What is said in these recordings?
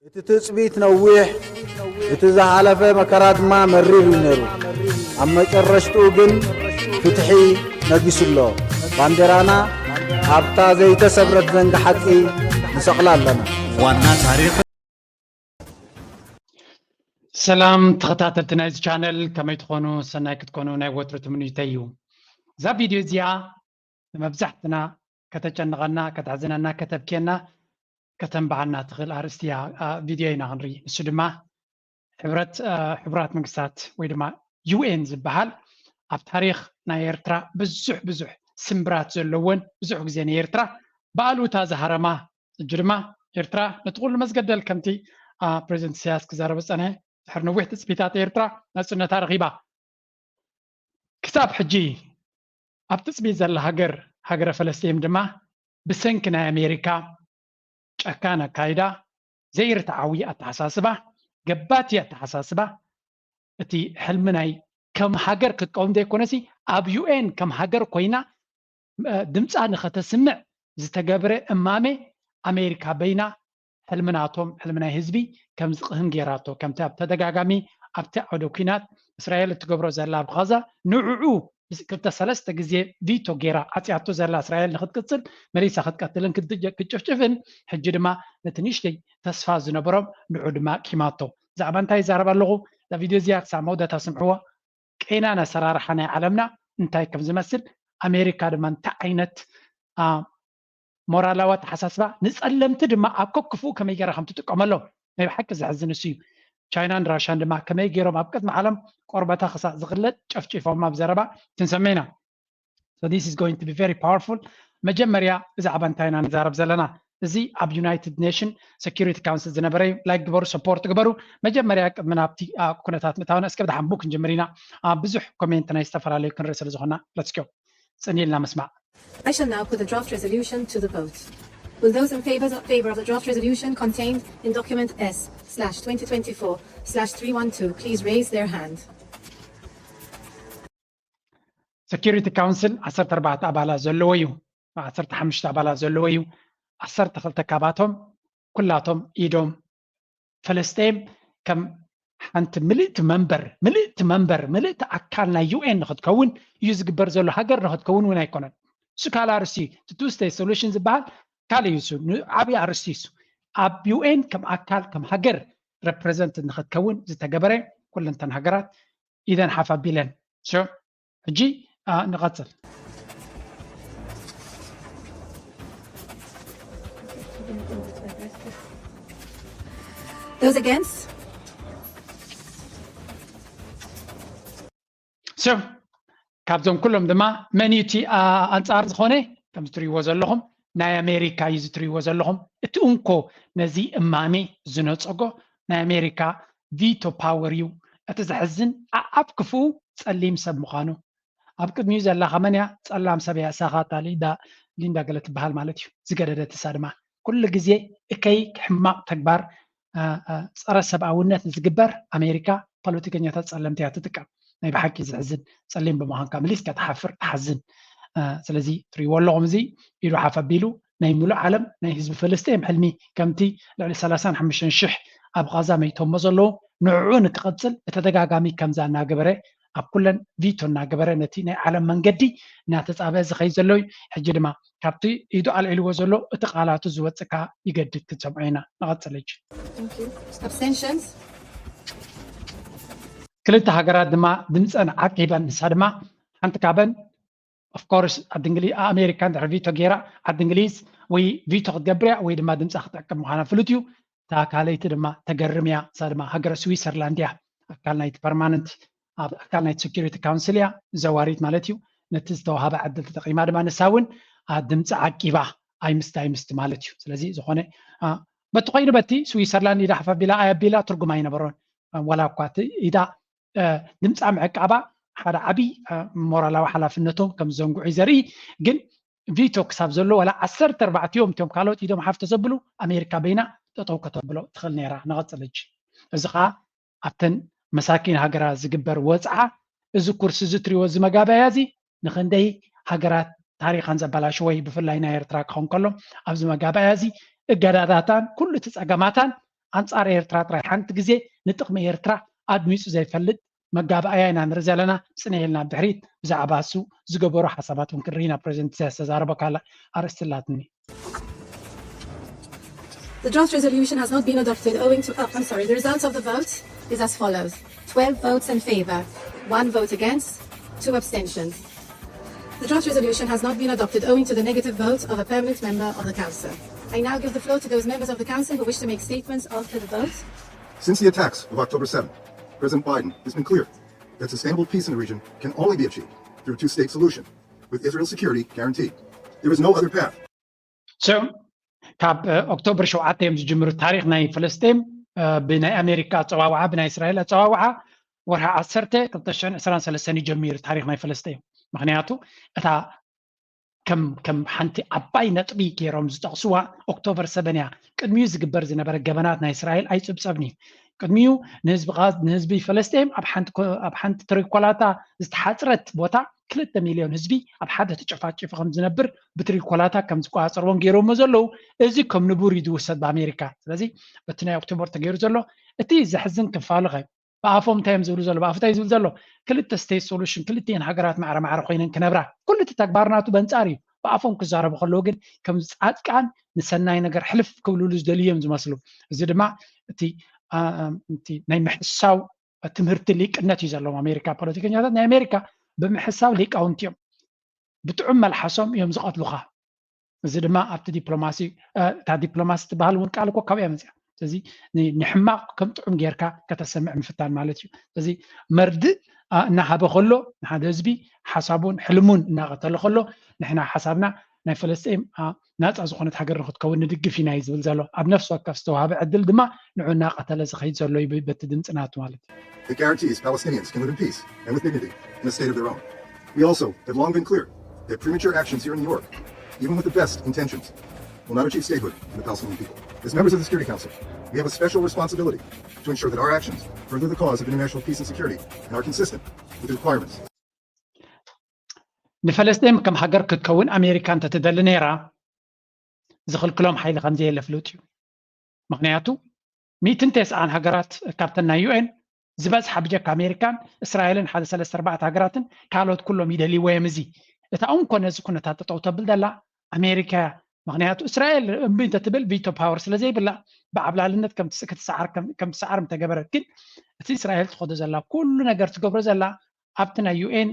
እቲ ትጽቢት ነዊሕ፣ እቲ ዝሓለፈ መከራ ድማ መሪር እዩ ነይሩ። ኣብ መጨረሽትኡ ግን ፍትሒ ነጊሱ ኣሎ። ባንዴራና ኣብታ ዘይተሰብረት ዘንጊ ሓቂ ንሰቕላ ኣለና። ዋና ታሪኽ። ሰላም ተኸታተልቲ ናይዚ ቻነል፣ ከመይ ትኾኑ? ሰናይ ክትኮኑ ናይ ወትሩ ትምኒተይ እዩ። እዛ ቪድዮ እዚኣ ንመብዛሕትና ከተጨንቐና፣ ከተሕዝነና፣ ከተብክየና፣ ከተንብዓና ትኽእል ኣርእስቲ እያ። ቪድዮ ኢና ክንርኢ። ንሱ ድማ ሕብረት ሕቡራት መንግስታት ወይ ድማ ዩ ኤን ዝበሃል ኣብ ታሪኽ ናይ ኤርትራ ብዙሕ ብዙሕ ስምብራት ዘለዎን ብዙሕ ግዜ ንኤርትራ ብኣሉታ ዝሃረማ፣ ሕጂ ድማ ኤርትራ ነቲ ኩሉ መስገደል ከምቲ ፕሬዚደንት ኢሳያስ ክዛረበ ዝጸንሐ ድሕሪ ነዊሕ ትጽቢታት ኤርትራ ናጽነታ ረኺባ። ክሳብ ሕጂ ኣብ ትጽቢት ዘላ ሃገር፣ ሃገረ ፈለስጢን ድማ ብሰንኪ ናይ ኣሜሪካ ጨካን ኣካይዳ፣ ዘይርትዓዊ ኣተሓሳስባ፣ ገባቲ ኣተሓሳስባ፣ እቲ ሕልሚ ናይ ከም ሃገር ክትቀውም ዘይኮነሲ ኣብ ዩ ኤን ከም ሃገር ኮይና ድምፃ ንኸተስምዕ ዝተገብረ እማመ ኣሜሪካ በይና ሕልሚ ናቶም ሕልሚ ናይ ህዝቢ ከም ዝቕህም ገይራቶ። ከምቲ ኣብ ተደጋጋሚ ኣብቲ ዓውደ ኲናት እስራኤል እትገብሮ ዘላ ኣብ ቓዛ ንዕዑ ክልተ ሰለስተ ግዜ ቪቶ ገይራ ዓፅያቶ ዘላ እስራኤል ንክትቅፅል መሊሳ ክትቀትልን ክትጨፍጭፍን ሕጂ ድማ ነቲ ንእሽተይ ተስፋ ዝነበሮም ንዑ ድማ ቂማቶ። ብዛዕባ እንታይ ይዛረብ ኣለኹ? እዛ ቪድዮ እዚኣ ክሳብ መወዳእታ ስምዕዋ። ቄናን ኣሰራርሓ ናይ ዓለምና እንታይ ከም ዝመስል ኣሜሪካ ድማ እንታይ ዓይነት ሞራላዊ ኣተሓሳስባ ንፀለምቲ ድማ ኣብ ከክፍኡ ከመይ ገይራ ከም ትጥቀመሎም ናይ ብሓቂ ዘሕዝን እሱ እዩ። ቻይናን ራሻን ድማ ከመይ ገይሮም ኣብ ቅድሚ ዓለም ቆርበታ ክሳዕ ዝቕለጥ ጨፍጪፎማ ብዘረባ ክንሰምዕ ኢና። So this is going to be very powerful። መጀመርያ ብዛዕባ እንታይ ኢና ንዛረብ ዘለና? እዚ ኣብ ዩናይትድ ኔሽን ሴኩሪቲ ካውንስል ዝነበረ እዩ። ላይክ ግበሩ፣ ሰፖርት ግበሩ። መጀመርያ ቅድሚ ናብቲ ኩነታት ምእታውና እስከ ብድሓን ቡክ ክንጅምር ኢና። ብዙሕ ኮሜንት ናይ ዝተፈላለዩ ክንርኢ ስለ ዝኾና let's go። ጽን ኢልና ምስማዕ። I shall now put the draft resolution to the vote. Will those in favor, favor of the draft resolution contained in document S slash twenty twenty-four slash three one two please raise their hand? Security Council ዓሰርተ ኣርባዕተ ኣባላት ዘለዎ እዩ። ዓሰርተ ሓሙሽተ ኣባላት ዘለዎ እዩ። ዓሰርተ ክልተ ካባቶም ኩላቶም ኢዶም ፈለስጤም ከም ሓንቲ ምልእቲ መንበር ምልእቲ መንበር ምልእቲ ኣካል ናይ ዩ ኤን ንክትከውን እዩ ዝግበር ዘሎ። ሃገር ንክትከውን እውን ኣይኮነን። እሱ ካልእ ኣርእስቲ እዩ። እቲ two state solution ዝበሃል ካልእ እዩ። እሱ ዓብዪ ኣርእስቲ እዩ። እሱ ኣብ ዩ ኤን ከም ኣካል ከም ሃገር represent ንክትከውን ዝተገበረ ኩለንተን ሃገራት ኢደን ሓፍ ኣቢለን። ሕጂ ንቐጽል። Those against? So ካብዞም ኩሎም ድማ መን እዩ እቲ ኣንጻር ዝኾነ? ከምዚ ትሪእዎ ዘለኹም ናይ ኣሜሪካ እዩ። እዚ ትሪእዎ ዘለኹም እቲ እንኮ ነዚ እማሜ ዝነጸጎ ናይ ኣሜሪካ ቪቶ ፓወር እዩ። እቲ ዘሕዝን ኣብ ክፉ ጸሊም ሰብ ምዃኑ። ኣብ ቅድሚኡ ዘላ ከመን እያ? ጸላም ሰብ እያ። እሳ ኸኣ እታ ሊንዳ ገለ ትበሃል ማለት እዩ። ዝገደደት እሳ ድማ ኩሉ ግዜ እከይ ሕማቕ ተግባር ጸረ ሰብኣውነት ዝግበር ኣሜሪካ ፖለቲከኛታት ጸለምቲ እያ ትጥቀም። ናይ ብሓቂ ዘሕዝን፣ ጸሊም ብምዃንካ መሊስካ ትሓፍር፣ ትሓዝን። ስለዚ ትሪእዎ ኣለኹም፣ እዚ ኢዱ ሓፍ ኣቢሉ ናይ ሙሉእ ዓለም ናይ ህዝቢ ፍልስጤም ሕልሚ ከምቲ ልዕሊ ሰላሳን ሓሙሽተን ሽሕ ኣብ ቓዛ መይቶሞ ዘለዉ ንዕዑ ንክቐጽል ብተደጋጋሚ ከምዛ እናገበረ ኣብ ኩለን ቪቶ እናገበረ ነቲ ናይ ዓለም መንገዲ እናተጻበ ዝኸይድ ዘሎ እዩ። ሕጂ ድማ ካብቲ ኢዱ ኣልዒልዎ ዘሎ እቲ ቃላቱ ዝወጽእ ከኣ ይገድድ፣ ክንሰምዖ ኢና። ንቐጽል ሕጂ። Abstentions? ክልተ ሃገራት ድማ ድምፀን ዓቂበን፣ ንሳ ድማ ሓንቲ ካብን of course ዓዲ እንግሊዝ ኣሜሪካ እንድሕር ቪቶ ገይራ ዓዲ እንግሊዝ ወይ ቪቶ ክትገብር እያ ወይ ድማ ድምፃ ክትዕቅብ ምዃና ፍሉጥ እዩ። እታ ካልኣይቲ ድማ ተገርም እያ። እሳ ድማ ሃገረ ስዊሰርላንድ እያ። ኣካል ናይቲ ፐርማነንት ኣካል ናይቲ ሴኩሪቲ ካውንስል እያ፣ ዘዋሪት ማለት እዩ። ነቲ ዝተዋሃበ ዕድል ተጠቂማ ድማ ንሳ እውን ድምፂ ዓቂባ ኣይምስቲ ኣይምስቲ ማለት እዩ። ስለዚ ዝኾነ በቲ ኮይኑ በቲ ስዊሰርላንድ ኢዳ ሓፍ ኣቢላ ኣይ ኣቢላ ትርጉም ኣይነበሮን። ዋላ እኳ እቲ ኢዳ ድምፃ ምዕቃባ ሓደ ዓብዪ ሞራላዊ ሓላፍነቶም ከም ዘንጉዑ ዘርኢ ግን ቪቶ ክሳብ ዘሎ ዋላ ዓሰርተ ኣርባዕቲኦም እቶም ካልኦት ኢዶም ሓፍ ተዘብሉ ኣሜሪካ በይና ጠጠው ከተብሎ ትኽእል ነይራ። ንቐፅል ሕጂ። እዚ ከዓ ኣብተን መሳኪን ሃገራት ዝግበር ወፅዓ እዚ ኩርሲ እዚ ትሪእዎ እዚ መጋባእያ እዚ ንክንደይ ሃገራት ታሪኻን ዘበላሸወ እዩ። ብፍላይ ናይ ኤርትራ ክኸውን ከሎ ኣብዚ መጋባእያ እዚ እገዳታታን ኩሉ እቲ ፀገማታን ኣንፃር ኤርትራ ጥራይ፣ ሓንቲ ግዜ ንጥቕሚ ኤርትራ ኣድሚፁ ዘይፈልጥ መጋባእያ ኢና ንርኢ ዘለና። ፅንሕ ኢልና ብድሕሪት ብዛዕባ እሱ ዝገበሩ ሓሳባት እውን ክንርኢ ኢና። ፕሬዚደንት ኢሳያስ ተዛረበ ካልእ ኣርእስቲ ኣላትኒ። The draft resolution has not been adopted owing to, oh, I'm sorry, the results of the vote is as follows. twelve votes in favor, one vote against, two abstentions. The draft resolution has not been adopted owing to the negative vote of a permanent member of the council. I now give the floor to those members of the council who wish to make statements after the vote. Since the attacks of October seventh, President Biden has been clear that sustainable peace in the region can only be achieved through a two-state solution, with Israel's security guaranteed. There is no other path. So ካብ ኦክቶበር ሸውዓተ እዮም ዝጅምሩ። ታሪክ ናይ ፍልስጤም ብናይ ኣሜሪካ ኣፀዋውዓ፣ ብናይ እስራኤል ኣፀዋውዓ ወርሒ ዓሰርተ ክልተ ሽሕን ዕስራን ሰለስተን እዩ ጀሚሩ ታሪክ ናይ ፍልስጤም። ምክንያቱ እታ ከም ከም ሓንቲ ዓባይ ነጥቢ ገይሮም ዝጠቕስዋ ኦክቶበር ሰበን እያ። ቅድሚኡ ዝግበር ዝነበረ ገበናት ናይ እስራኤል ኣይፅብፀብን እዩ። ቅድሚኡ ንህዝቢ ቃ- ንህዝቢ ፈለስጤም ኣብ ሓንቲ ኮ- ኣብ ሓንቲ ትሪኮላታ ዝተሓፅረት ቦታ ክልተ ሚልዮን ህዝቢ ኣብ ሓደ ተጨፋጭፉ ከም ዝነብር ብትሪኮላታ ከም ዝቆፃፀርዎም ገይሮሞ ዘለዉ። እዚ ከም ንቡር እዩ ዝውሰድ ብኣሜሪካ። ስለዚ በቲ ናይ ኦክቶበር ተገይሩ ዘሎ እቲ ዘሕዝን ክፋሉ ኸ ብኣፎም እንታይ እዮም ዝብሉ ዘሎ? ብኣፉ እንታይ ዝብል ዘሎ? ክልተ ስቴት ሶሉሽን፣ ክልቲኤን ሃገራት ማዕረ ማዕረ ኮይነን ክነብራ። ኩሉ እቲ ተግባር ናቱ በንፃር እዩ። ብኣፎም ክዛረቡ ከለዉ ግን ከም ፃድቃን ንሰናይ ነገር ሕልፍ ክብልሉ ዝደልዩ እዮም ዝመስሉ። እዚ ድማ እቲ አ- እቲ ናይ ምሕሳው ትምህርቲ ሊቅነት እዩ ዘለዎም ኣሜሪካ። ፖለቲከኛታት ናይ ኣሜሪካ ብምሕሳው ሊቃውንቲ እዮም። ብጥዑም መልሓሶም እዮም ዝቐትሉኻ። እዚ ድማ ኣብቲ ዲፕሎማሲ እ፣ እታ ዲፕሎማሲ ትበሃል እውን ቃል እኮ ካብኡ እያ መፅያ። ስለዚ ን- ንሕማቕ ከም ጥዑም ጌርካ ከተሰምዕ ምፍታን ማለት እዩ። ስለዚ መርድእ አ፣ እናሃበ ከሎ ንሓደ ህዝቢ ሓሳቡን ሕልሙን እናቐተለ ከሎ ንሕና ሓሳብና ናይ ፈለስጢን አ፣ ናፃ ዝኾነት ሃገር ንክትከውን ንድግፍ ኢና እዩ ዝብል ዘሎ። ኣብ ነፍሲ ወከፍ ዝተዋሃበ ዕድል ድማ ንዑ እናቐተለ ዝኸይድ ዘሎ እዩ ብ- በቲ ድምፂ ናቱ ማለት እዩ። It guarantees Palestinians can live in peace and with dignity in a state of their own. We also have long been clear that premature actions here in New York, even with the best intentions, will not achieve statehood for the Palestinian people. As members of the Security Council, we have a special responsibility to ensure that our actions further the cause of international peace and security and are consistent with the requirements. ንፈለስጤም ከም ሃገር ክትከውን ኣሜሪካ እንተትደሊ ነይራ ዝኽልክሎም ሓይሊ ከም ዘየለ ፍሉጥ እዩ። ምክንያቱ ሚእትን ተስዓን ሃገራት ካብተን ናይ ዩኤን ዝበዝሓ ብጀካ ኣሜሪካን እስራኤልን ሓደ ሰለስተ ኣርባዕተ ሃገራትን ካልኦት ኩሎም ይደልይዎ እዮም። እዚ እታ እንኮ ነዚ ኩነታት ጠጠው ተብል ዘላ ኣሜሪካ እያ። ምክንያቱ እስራኤል እምቢ እንተትብል ቪቶ ፓወር ስለ ዘይብላ ብዓብላልነት ከም ትስ- ክትሰዓር ከም- ከም ትሰዓር ምተገበረት። ግን እቲ እስራኤል ትኸዶ ዘላ ኩሉ ነገር ትገብሮ ዘላ ኣብቲ ናይ ዩኤን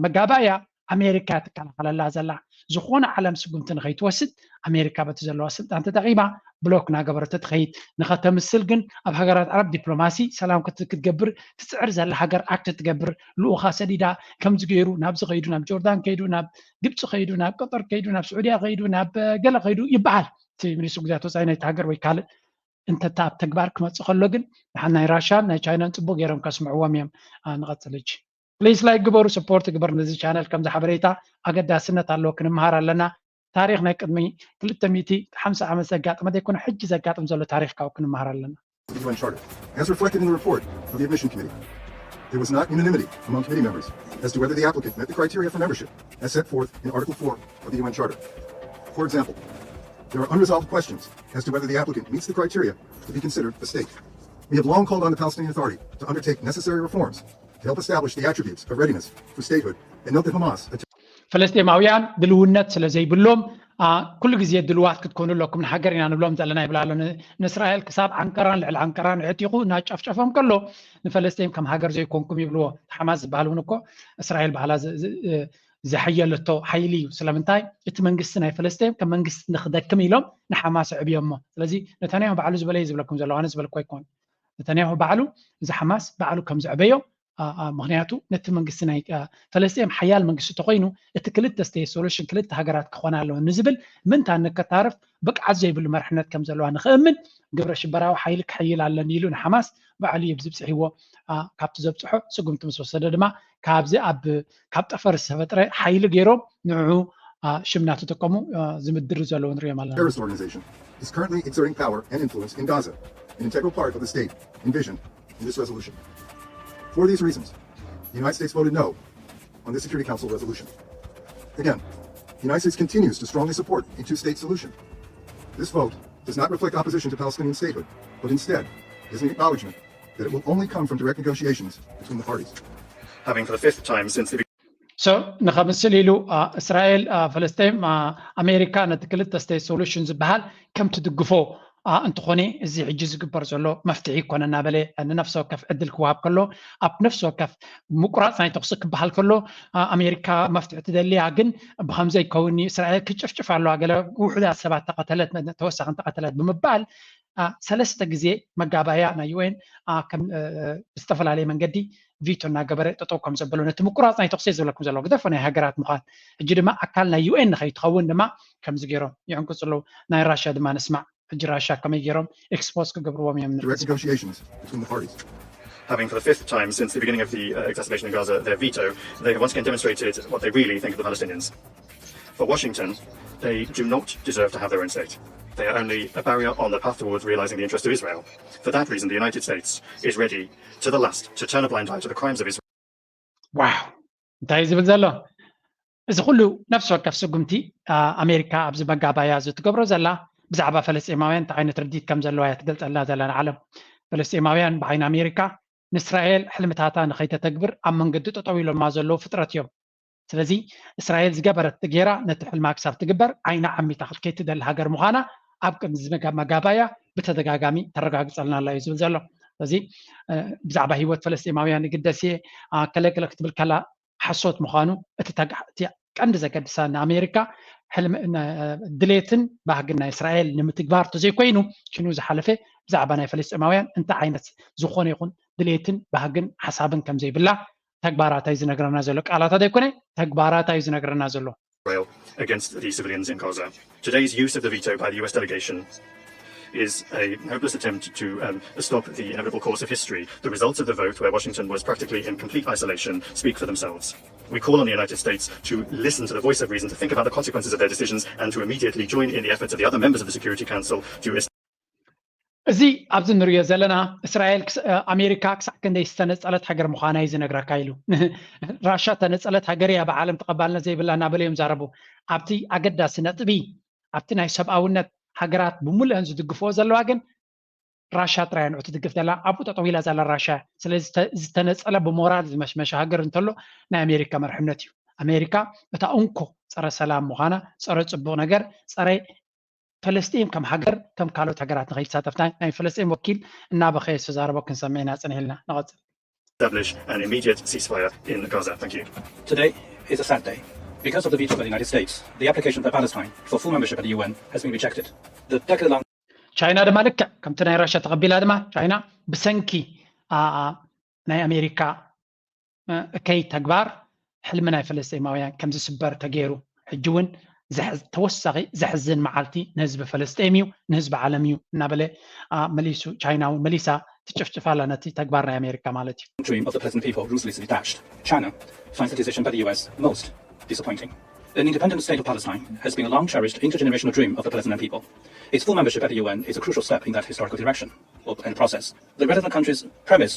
መጋባእያ ኣሜሪካ ትከላኸለላ ዘላ። ዝኾነ ዓለም ስጉምቲ ንኸይትወስድ ኣሜሪካ በቲ ዘለዋ ስልጣን ተጠቒማ ብሎክ እናገበረት ትኸይድ። ንኸተምስል ግን ኣብ ሃገራት ዓረብ ዲፕሎማሲ ሰላም ክት- ክትገብር ትፅዕር ዘላ ሃገር ኣክት ትገብር። ልኡኻ ሰዲዳ ከምዚ ገይሩ ናብዚ ከይዱ ናብ ጆርዳን ከይዱ ናብ ግብፂ ከይዱ ናብ ቀጠር ከይዱ ናብ ስዑድያ ከይዱ ናብ ገለ ከይዱ ይበሃል። እቲ ሚኒስትሪ ጉዳያት ወፃኢ ናይቲ ሃገር ወይ ካልእ እንተ ኣብ ተግባር ክመፅእ ከሎ ግን ንሓ ናይ ራሻን ናይ ቻይናን ፅቡቅ ገይሮም ከስምዕዎም እዮም አ፣ ንቐፅል እጂ ፕሊስ ላይክ ግበሩ ሰፖርት ግበር ነዚ ቻነል ከምዚ ሓበሬታ ኣገዳስነት ኣለዎ ክንምሃር ኣለና ታሪክ ናይ ቅድሚ ክልተ ሚእቲ ሓምሳ ዓመት ዘጋጥመ ዘይኮነ ሕጂ ዘጋጥም ዘሎ ታሪክ ካብኡ ክንምሃር ኣለና the U N Charter, as reflected in the report of the Admission Committee. There was not unanimity among committee members as to whether the applicant met the criteria for membership as set forth in Article four of the U N Charter. For example, there are unresolved questions as to whether the applicant meets the criteria to be considered a state. We have long called on the Palestinian Authority to undertake necessary reforms to help establish the attributes of readiness for statehood and note that Hamas ፈለስጤማውያን ድልውነት ስለ ዘይብሎም ኩሉ ግዜ ድልዋት ክትኮኑ ኣለኩም ንሃገር ኢና ንብሎም ዘለና ይብላ ኣሎ። ንእስራኤል ክሳብ ዓንቀራን ልዕሊ ዓንቀራን ዕጢቑ እናጨፍጨፎም ከሎ ንፈለስጤም ከም ሃገር ዘይኮንኩም ይብልዎ። ሓማስ ዝበሃል እውን እኮ እስራኤል ባህላ ዘሐየለቶ ሓይሊ እዩ። ስለምንታይ እቲ መንግስቲ ናይ ፈለስጤም ከም መንግስቲ ንክደክም ኢሎም ንሓማስ ኣዕብዮሞ። ስለዚ ነታንያሁ ባዕሉ ዝበለ እዩ ዝብለኩም ዘሎ ኣነ ዝበልኩ ኣይኮን። ነታንያሁ ባዕሉ እዚ ሓማስ ባዕሉ ከም ዘዕበዮ ምክንያቱ ነቲ መንግስቲ ናይ ፈለስጤም ሓያል መንግስቲ ተኮይኑ እቲ ክልተ ስቴት ሶሉሽን ክልተ ሃገራት ክኾና ኣለዎ ንዝብል ምንታ ንከታርፍ ብቅዓት ዘይብሉ መርሕነት ከም ዘለዋ ንክእምን ግብረ ሽበራዊ ሓይሊ ክሕይል ኣለኒ ኢሉ ንሓማስ ባዕሉ እዩ ብዝብፅሕዎ ካብቲ ዘብፅሖ ስጉምቲ ምስ ወሰደ ድማ ካብዚ ኣብ ካብ ጠፈር ዝተፈጥረ ሓይሊ ገይሮም ንዑ ሽም እናተጠቀሙ ዝምድር ዘለዉ ንሪኦም ኣለና። Terrorist organization is currently exerting power and influence in Gaza, an integral part of the state envisioned in this resolution. For these reasons, the United States voted no on this Security Council resolution. Again, the United States continues to strongly support a two-state solution. This vote does not reflect opposition to Palestinian statehood, but instead is an acknowledgement that it will only come from direct negotiations between the parties. Having for the fifth time since the so ንኸምስል ኢሉ እስራኤል ፈለስጢን ኣሜሪካ ነቲ ክልተ state solution ዝበሃል ከም ትድግፎ እንትኾነ እዚ ሕጂ ዝግበር ዘሎ መፍትሒ ይኮነ እናበለ ንነፍሲ ወከፍ ዕድል ክወሃብ ከሎ ኣብ ነፍሲ ወከፍ ምቁራፅ ናይ ተኩሲ ክበሃል ከሎ ኣሜሪካ መፍትሒ ትደልያ ግን ብከምዘይ ከውን እስራኤል ክጭፍጭፍ ኣለዋ ገለ ውሑዳት ሰባት ተቀተለት ተወሳኺ ተቀተለት ብምባል ሰለስተ ግዜ መጋባያ ናይ ዩኤን ዝተፈላለየ መንገዲ ቪቶ እናገበረ ጠጠው ከም ዘበሎ ነቲ ምቁራፅ ናይ ተኩሲ ዝብለኩም ዘሎ ግደፎ ናይ ሃገራት ምኳን ሕጂ ድማ ኣካል ናይ ዩኤን ንኸይትኸውን ድማ ከምዚ ገይሮም ይዕንቁፅ ኣለዉ ናይ ራሽያ ድማ ንስማዕ ሕጂ ራሽያ ከመይ ገይሮም expose ክገብርዎም እዮም Direct negotiations between the parties. Having for the fifth time since the beginning of the uh, exacerbation in Gaza their veto, they have once again demonstrated what they really think of the Palestinians. For Washington, they do not deserve to have their own state. They are only a barrier on the path towards realizing the interest of Israel. For that reason, the United States is ready to the last to turn a blind eye to the crimes of Israel. ዋው እንታይ እዩ ዝብል ዘሎ እዚ ኩሉ ነፍሲ ወከፍ ስጉምቲ ኣሜሪካ ኣብዚ መጋባያ እዚ ትገብሮ ዘላ ብዛዕባ ፈለስጢማውያን እንታይ ዓይነት ርዲት ከም ዘለዋ እያ ትገልፀልና ዘላ ንዓለም ፈለስጢማውያን ብዓይኒ ኣሜሪካ ንእስራኤል ሕልምታታ ንኸይተተግብር ኣብ መንገዲ ጠጠው ኢሎማ ዘለዉ ፍጥረት እዮም ስለዚ እስራኤል ዝገበረት ገይራ ነቲ ሕልማ ክሳብ ትግበር ዓይና ዓሚታ ክትከይድ ትደሊ ሃገር ምዃና ኣብ ቅድሚ መጋባያ ብተደጋጋሚ ተረጋግፀልና ኣላ እዩ ዝብል ዘሎ ስለዚ ብዛዕባ ህይወት ፈለስጢማውያን ይግደስ እየ ከለክለ ክትብል ከላ ሓሶት ምዃኑ እቲ ቀንዲ ዘገድሳ ንኣሜሪካ ድሌትን ባህግን ናይ እስራኤል ንምትግባር ተዘይኮይኑ ሽኑ ዝሓለፈ ብዛዕባ ናይ ፈለስጢማውያን እንታይ ዓይነት ዝኾነ ይኹን ድሌትን ባህግን ሓሳብን ከም ዘይብላ ተግባራታ እዩ ዝነግረና ዘሎ ቃላታ ዘይኮነ ተግባራታ እዩ ዝነግረና ዘሎ Israel against the civilians in Gaza. Today's use of the veto by the U S delegation is a hopeless attempt to um, stop the inevitable course of history. The results of the vote, where Washington was practically in complete isolation, speak for themselves. We call on the United States to listen to the voice of reason, to think about the consequences of their decisions, and to immediately join in the efforts of the other members of the Security Council to እዚ ኣብዚ ንሪኦ ዘለና እስራኤል ኣሜሪካ ክሳዕ ክንደይ ዝተነፀለት ሃገር ምዃና እዩ ዝነግረካ ኢሉ ራሻ ተነፀለት ሃገር እያ ብዓለም ተቐባልነት ዘይብላ እናበለ እዮም ዛረቡ ኣብቲ ኣገዳሲ ነጥቢ ኣብቲ ናይ ሰብኣውነት ሃገራት ብሙሉአን ዝድግፍዎ ዘለዋ ግን ራሻ ጥራይ ንዑ ትድግፍ ዘላ ኣብኡ ጠጠው ኢላ ዘላ ራሻ ስለዚ ዝተነፀለ ብሞራል ዝመሽመሸ ሃገር እንተሎ ናይ ኣሜሪካ መርሕነት እዩ ኣሜሪካ እታ እንኮ ፀረ ሰላም ምዃና ፀረ ፅቡቅ ነገር ፀረ ፈለስጢን ከም ሃገር ከም ካልኦት ሃገራት ንኸይተሳተፍና ናይ ፈለስጢን ወኪል እናበኸየ ዝተዛረቦ ክንሰምዕ ኢና ፅንሕ ኢልና ንቐፅል establish an immediate ceasefire in Gaza. Thank you. Today is a sad day. Because of the veto by the United States, the application for Palestine for full membership at the U N has been rejected. The decade-long ቻይና ድማ ልክዕ ከምቲ ናይ ራሽያ ተቐቢላ ድማ ቻይና ብሰንኪ ናይ ኣሜሪካ እከይ ተግባር ሕልሚ ናይ ፈለስጢማውያን ከም ዝስበር ተገይሩ ሕጂ እውን ተወሳኺ ዘሕዝን መዓልቲ ንህዝቢ ፈለስጤም እዩ ንህዝቢ ዓለም እዩ እናበለ መሊሱ ቻይና እውን መሊሳ ትጭፍጭፍ ኣላ ነቲ ተግባር ናይ ኣሜሪካ ማለት እዩ dream of the Palestinian people ruthlessly dashed. China finds the decision by the U S most disappointing. An independent state of Palestine has been a long cherished intergenerational dream of the Palestinian people. Its full membership at the U N is a crucial step in that historical direction and process. The relevant countries premise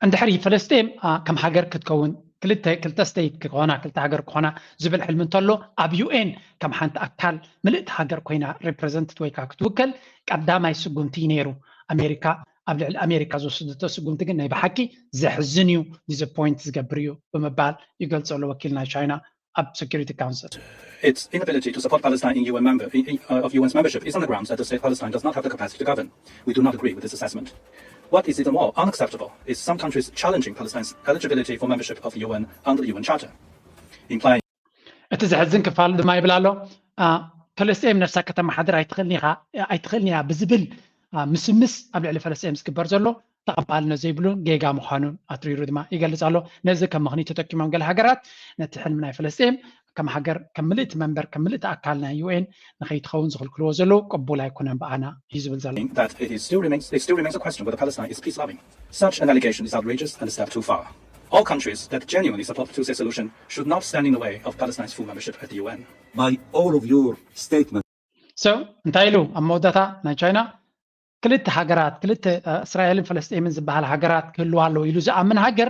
እንድሕሪ ፈለስጤም ከም ሃገር ክትከውን ክልተ ክልተ state ክኾና ክልተ ሃገር ክኾና ዝብል ሕልሚ እንተሎ ኣብ ዩ ኤን ከም ሓንቲ ኣካል ምልእቲ ሃገር ኮይና represented ወይ ከዓ ክትውከል ቀዳማይ ስጉምቲ ነይሩ ኣሜሪካ ኣብ ልዕሊ ኣሜሪካ ዝወሰደቶ ስጉምቲ ግን ናይ ብሓቂ ዘሕዝን እዩ disappoint ዝገብር እዩ ብምባል ይገልፆ ኣሎ ወኪል ናይ ቻይና ኣብ Security Council Its inability to support Palestine in U N member, in, in, uh, of U N's membership is on the grounds that the state of Palestine does not have the capacity to govern. We do not agree with this assessment. What is even more unacceptable is some countries challenging Palestine's eligibility for membership of the U N under the U N Charter, implying እቲ ዘሕዝን ክፋል ድማ ይብል ኣሎ ፈለስጤም ነፍሳ ከተመሓድር ኣይትኽእልን ኢኻ ኣይትኽእልን እያ ብዝብል ምስምስ ኣብ ልዕሊ ፈለስጤም ዝግበር ዘሎ ተቐባልነት ዘይብሉን ጌጋ ምዃኑን ኣትሪሩ ድማ ይገልጽ ኣሎ። ነዚ ከም ምኽንያት ተጠቂሞም ገለ ሃገራት ነቲ ሕልሚ ናይ ፈለስጤም ከም ሃገር ከም ምልእቲ መንበር ከም ምልእቲ ኣካል ናይ ዩ ኤን ንኸይትኸውን ዝኽልክልዎ ዘለዉ ቅቡል ኣይኮነን ብኣና እዩ ዝብል ዘሎ። that it is still remains it still remains a question whether Palestine is peace loving. Such an allegation is outrageous and a step too far. All countries that genuinely support the two-state solution should not stand in the way of Palestine's full membership at the U N. By all of your statements. So እንታይ ኢሉ ኣብ መወዳእታ ናይ ቻይና ክልተ ሃገራት ክልተ እስራኤልን ፈለስጤምን ዝበሃል ሃገራት ክህልዋ ኣለዎ ኢሉ ዝኣምን ሃገር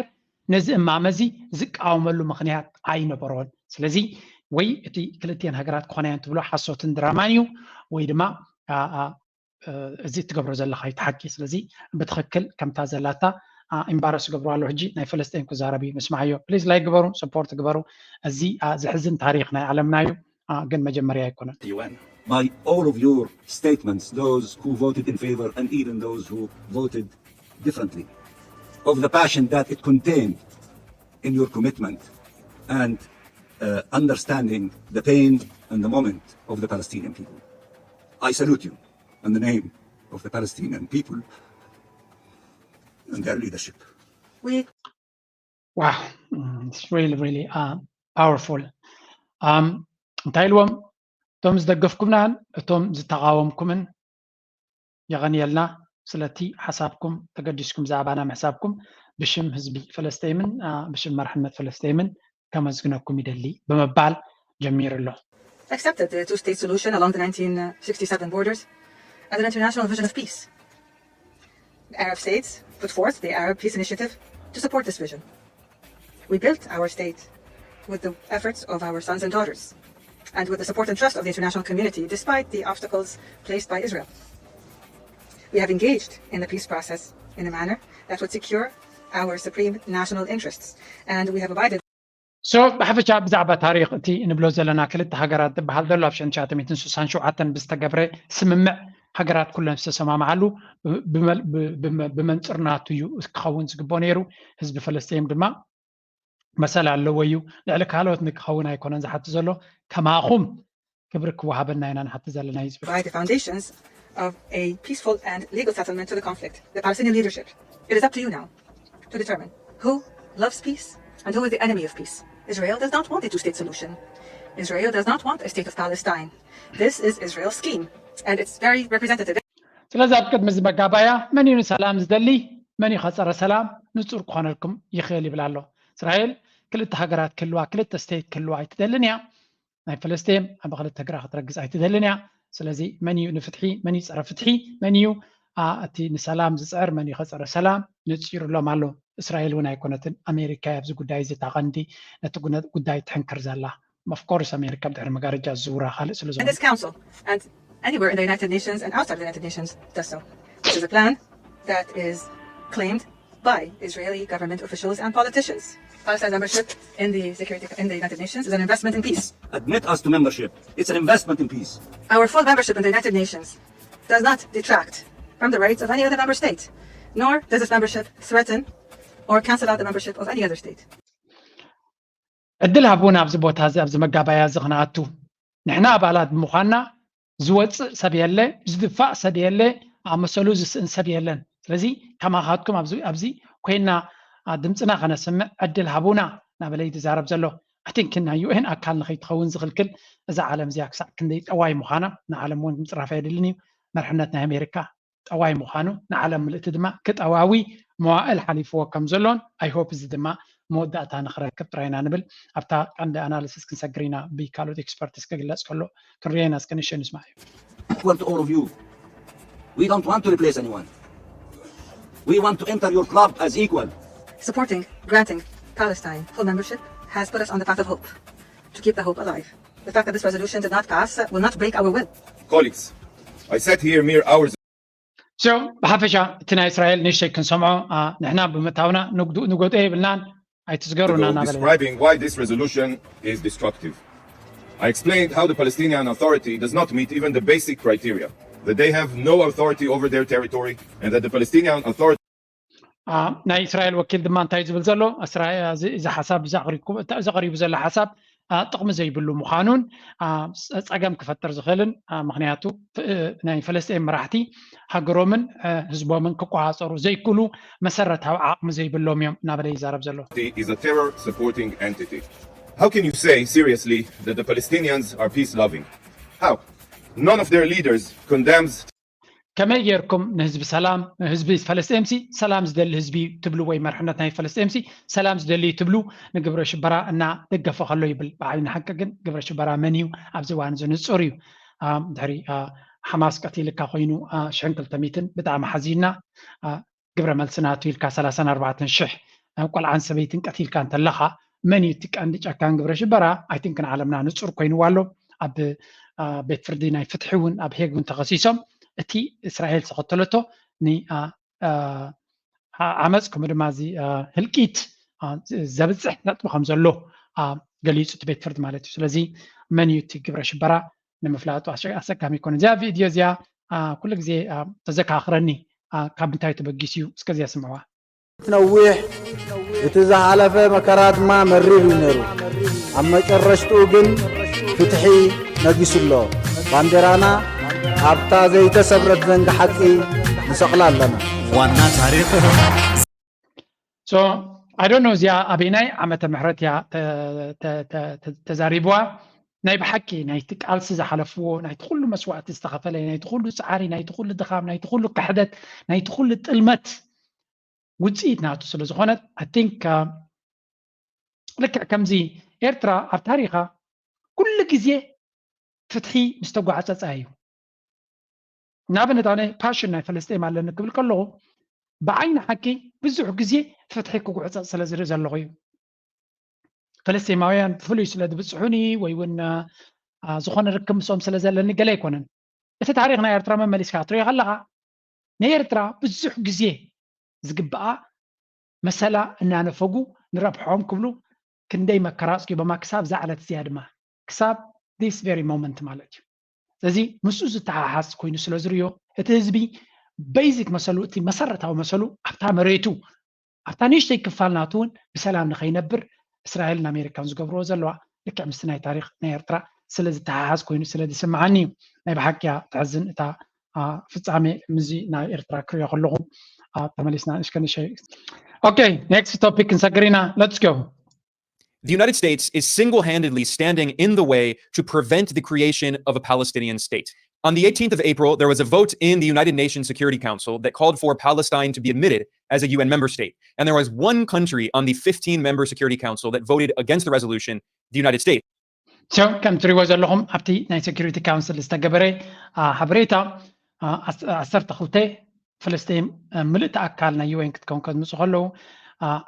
ነዚ እማመ እዚ ዝቃወመሉ ምኽንያት ኣይነበሮን። ስለዚ ወይ እቲ ክልቲኤን ሃገራት ክኾና እየን ትብሎ ሓሶትን ድራማን እዩ ወይ ድማ እዚ እትገብሮ ዘለኻ ይትሓኪ። ስለዚ ብትኽክል ከምታ ዘላታ ኢምባረስ ገብሩ ኣሎ ሕጂ ናይ ፈለስጢን ክዛረብ እዩ። ምስማዓዮ ፕሊዝ፣ ላይክ ግበሩ፣ ሰፖርት ግበሩ። እዚ ዝሕዝን ታሪኽ ናይ ዓለምና እዩ፣ ግን መጀመርያ ኣይኮነን። By all of your statements, those who voted in favor and even those who voted differently, of the passion that it contained in your commitment and uh, understanding the pain and the moment of the Palestinian people. I salute you in the name of the Palestinian people and their leadership. We Wow, mm, it's really, really uh, powerful. Um, እንታይ ኢልዎም እቶም ዝደገፍኩምናን እቶም ዝተቃወምኩምን የቐንየልና ስለቲ ሓሳብኩም ተገዲስኩም ብዛዕባና ምሕሳብኩም ብሽም ህዝቢ ፈለስጠይምን ብሽም መራሕነት ፈለስጠይምን ከመስግነኩም ይደሊ ብምባል ጀሚሩ ኣሎ። Accepted the two-state solution along the nineteen sixty-seven borders as an international vision of peace. The Arab states put forth the Arab Peace Initiative to support this vision. We built our state with the efforts of our sons and daughters and with the support and trust of the international community, despite the obstacles placed by Israel. We have engaged in the peace process in a manner that would secure our supreme national interests, and we have abided So ብሓፈሻ ብዛዕባ ታሪኽ እቲ ንብሎ ዘለና ክልተ ሃገራት ዝበሃል ዘሎ ኣብ ሽሕን ትሽዓተ ሚእትን ስሳን ሸውዓተን ብዝተገብረ ስምምዕ ሃገራት ኩለን ዝተሰማምዓሉ ብመንፅርናቱ እዩ ክኸውን ዝግብኦ ነይሩ። ህዝቢ ፈለስጢን ድማ መሰል ኣለዎ እዩ። ልዕሊ ካልኦት ንክኸውን ኣይኮነን ዝሓቱ ዘሎ፣ ከማኹም ክብሪ ክወሃበና ኢና ንሓቲ ዘለና እዩ ዝብል። By the foundations of a peaceful and legal settlement to the conflict. The Palestinian leadership, it is up to you now to determine who loves peace and who is the enemy of peace. Israel does not want a two-state solution. Israel does not want a state of Palestine. This is Israel's scheme, and it's very representative. ስለዚ ኣብ ቅድሚ እዚ መጋባያ መን እዩ ንሰላም ዝደሊ፣ መን እዩ ከፀረ ሰላም ንፁር ክኾነልኩም ይኽእል ይብል ኣሎ። እስራኤል ክልተ ሃገራት ክህልዋ፣ ክልተ ስቴት ክህልዋ ኣይትደልን እያ። ናይ ፈለስጤም ኣብ ክልተ እግራ ክትረግፅ ኣይትደልን እያ። ስለዚ መን እዩ ንፍትሒ፣ መን እዩ ፀረ ፍትሒ፣ መን እዩ እቲ ንሰላም ዝፅዕር፣ መን እዩ ከፀረ ሰላም ነፂሩሎም ኣሎ። እስራኤል እውን ኣይኮነትን፣ ኣሜሪካ ኣብዚ ጉዳይ እዚ እታ ቀንዲ ነቲ ጉዳይ ትሕንክር ዘላ። Of course ኣሜሪካ ብድሕሪ መጋረጃ ዝዝውራ ካልእ ስለ ዝኾነ። This council and anywhere in the United Nations and outside the United Nations does so. This is a plan that is claimed by Israeli government officials and politicians. Palestine's membership in the security in the United Nations is an investment in peace. Admit us to membership. It's an investment in peace. Our full membership in the United Nations does not detract from the rights of any other member state, nor does its membership threaten or cancel out the membership of any other state. ዕድል ሃቡና ኣብዚ ቦታ እዚ ኣብዚ መጋባያ እዚ ክነኣቱ። ንሕና ኣባላት ብምዃንና ዝወፅእ ሰብ የለ፣ ዝድፋእ ሰብ የለ፣ ኣመሰሉ ዝስእን ሰብ የለን። ስለዚ ከማኻትኩም ኣብዚ ኮይና ድምፅና ከነስምዕ ዕድል ሃቡና እናበለ እዩ ዝዛረብ ዘሎ። ኣቲንክና ዩኤን ኣካል ንኸይትኸውን ዝኽልክል እዛ ዓለም እዚኣ ክሳዕ ክንደይ ጠዋይ ምዃና ንዓለም እውን ምፅራፍ ኣየድልን እዩ። መርሕነት ናይ ኣሜሪካ ጠዋይ ምዃኑ ንዓለም ምልእቲ ድማ ክጠዋዊ መዋእል ሓሊፍዎ ከም ዘሎን ኣይሆፕ እዚ ድማ መወዳእታ ንክረክብ ጥራይና ንብል። ኣብታ ቀንዲ ኣናሊሲስ ክንሰግር ኢና ብካልኦት ኤክስፐርትስ ክግለፅ ከሎ ክንሪኤና እስከ ንሸ ንስማዕ እዩ። Well, to all of you, we don't want to replace anyone. We want to enter your club as equal. Supporting, granting Palestine full membership has put us on the path of hope to keep the hope alive. The fact that this resolution did not pass will not break our will. Colleagues, I sat here mere hours So ብሓፈሻ እቲ ናይ እስራኤል ንእሽተይ ክንሰምዖ ንሕና ብምእታውና ንጎጦ የብልናን ኣይትስገሩና እናበለ describing why this resolution is destructive. I explained how the Palestinian Authority does not meet even the basic criteria, that they have no authority over their territory and that the Palestinian Authority ናይ እስራኤል ወኪል ድማ እንታይ ዝብል ዘሎ እዚ ሓሳብ ዘቕሪቡ ዘሎ ሓሳብ ጥቕሚ ዘይብሉ ምዃኑን ፀገም ክፈጥር ዝኽእልን ምክንያቱ ናይ ፈለስጤን መራሕቲ ሃገሮምን ህዝቦምን ክቆፃፀሩ ዘይክእሉ መሰረታዊ ዓቕሚ ዘይብሎም እዮም እናበለ ይዛረብ ዘሎ። Is a terror supporting entity. How can you say seriously that the Palestinians are peace loving? How? None of their leaders condemns ከመይ ጌርኩም ንህዝቢ ሰላም ህዝቢ ፈለስጤምሲ ሰላም ዝደሊ ህዝቢ ትብሉ ወይ መርሕነት ናይ ፈለስጤምሲ ሰላም ዝደሊ ትብሉ ንግብረ ሽበራ እና ደገፈ ከሎ ይብል። ብዓይኒ ሓቂ ግን ግብረ ሽበራ መን እዩ ኣብዚ እዋን እዚ ንፁር እዩ። ድሕሪ ሓማስ ቀቲልካ ኮይኑ ሽሕን ክልተ ሚእትን ብጣዕሚ ሓዚና ግብረ መልሲ ናቱ ኢልካ ሰላሳን ኣርባዕተን ሽሕ ቆልዓን ሰበይትን ቀቲልካ እንተለኻ መን እዩ እቲ ቀንዲ ጨካን ግብረ ሽበራ? ኣይቲንክ ንዓለምና ንፁር ኮይንዋ ኣሎ። ኣብ ቤት ፍርዲ ናይ ፍትሒ እውን ኣብ ሄግ እውን ተኸሲሶም እቲ እስራኤል ዝተኸተለቶ ንዓመፅ ከምኡ ድማ እዚ ህልቂት ዘብፅሕ ነጥቢ ከም ዘሎ ገሊፁ እቲ ቤት ፍርዲ ማለት እዩ። ስለዚ መን እዩ እቲ ግብረ ሽበራ ንምፍላጡ ኣሰጋሚ ይኮነ። እዚኣ ቪድዮ እዚኣ ኩሉ ግዜ ተዘካኽረኒ። ካብ ምንታይ ተበጊሱ እዩ? እስከዚኣ ስምዕዋ። ነዊሕ፣ እቲ ዝሓለፈ መከራ ድማ መሪር እዩ ነይሩ። ኣብ መጨረሽትኡ ግን ፍትሒ ነጊሱ ኣሎ። ባንዴራና ኣብታ ዘይተሰብረት ዘንጊ ሓቂ ንሰቕላ ኣለና። ዋና ታሪኽ so I don't know እዚኣ ኣበይናይ ዓመተ ምሕረት እያ ተዛሪብዋ። ናይ ብሓቂ ናይቲ ቃልሲ ዝሓለፍዎ፣ ናይቲ ኩሉ መስዋእቲ ዝተኸፈለ፣ ናይቲ ኩሉ ፃዕሪ፣ ናይቲ ኩሉ ድኻም፣ ናይቲ ኩሉ ክሕደት፣ ናይቲ ኩሉ ጥልመት ውፅኢት ናቱ ስለ ዝኾነት I think ልክዕ ከምዚ ኤርትራ ኣብ ታሪኻ ኩሉ ግዜ ፍትሒ ምስ ተጓዕፀፃ እዩ። ንኣብነት ኣነ ፓሽን ናይ ፈለስጤም ኣለኒ ክብል ከለኹ ብዓይኒ ሓቂ ብዙሕ ግዜ ፍትሒ ክጉዕፀፅ ስለ ዝርኢ ዘለኹ እዩ። ፈለስጤማውያን ብፍሉይ ስለ ዝብፅሑኒ ወይ እውን ዝኾነ ርክብ ምስኦም ስለ ዘለኒ ገለ ኣይኮነን። እቲ ታሪኽ ናይ ኤርትራ መመሊስካ ክትሪኦ ከለኻ ንኤርትራ ብዙሕ ግዜ ዝግብኣ መሰላ እናነፈጉ ንረብሖም ክብሉ ክንደይ መከራ ኣፅጊቦማ ክሳብ እዛ ዕለት እዚኣ ድማ ክሳብ this very moment ማለት እዩ። ስለዚ ምስኡ ዝተሓሓዝ ኮይኑ ስለ ዝርዮ እቲ ህዝቢ ቤዚክ መሰሉ እቲ መሰረታዊ መሰሉ ኣብታ መሬቱ ኣብታ ንእሽተይ ክፋል ናቱ እውን ብሰላም ንኸይነብር እስራኤልን ኣሜሪካን ዝገብርዎ ዘለዋ ልክዕ ምስቲ ናይ ታሪኽ ናይ ኤርትራ ስለ ዝተሓሓዝ ኮይኑ ስለ ዝስምዓኒ እዩ። ናይ ብሓቂ እያ ተሕዝን እታ ፍጻሜ ምዚ ናይ ኤርትራ ክሪኦ ከለኹ ተመሊስና ንሽከንሸይ okay next topic ክንሰግር ኢና let's go The United States is single handedly standing in the way to prevent the creation of a Palestinian state. On the eighteenth of April, there was a vote in the United Nations Security Council that called for Palestine to be admitted as a U N member state. And there was one country on the fifteen member Security Council that voted against the resolution, the United States. So ከም ትሪእዎ ዘለኹም ኣብቲ ናይ ሴኩሪቲ ካውንስል ዝተገበረ ሓበሬታ ዓሰርተ ክልተ ፍልስጤም ምልእቲ ኣካል ናይ ዩ ኤን ክትከውን ከዝምፁ ከለዉ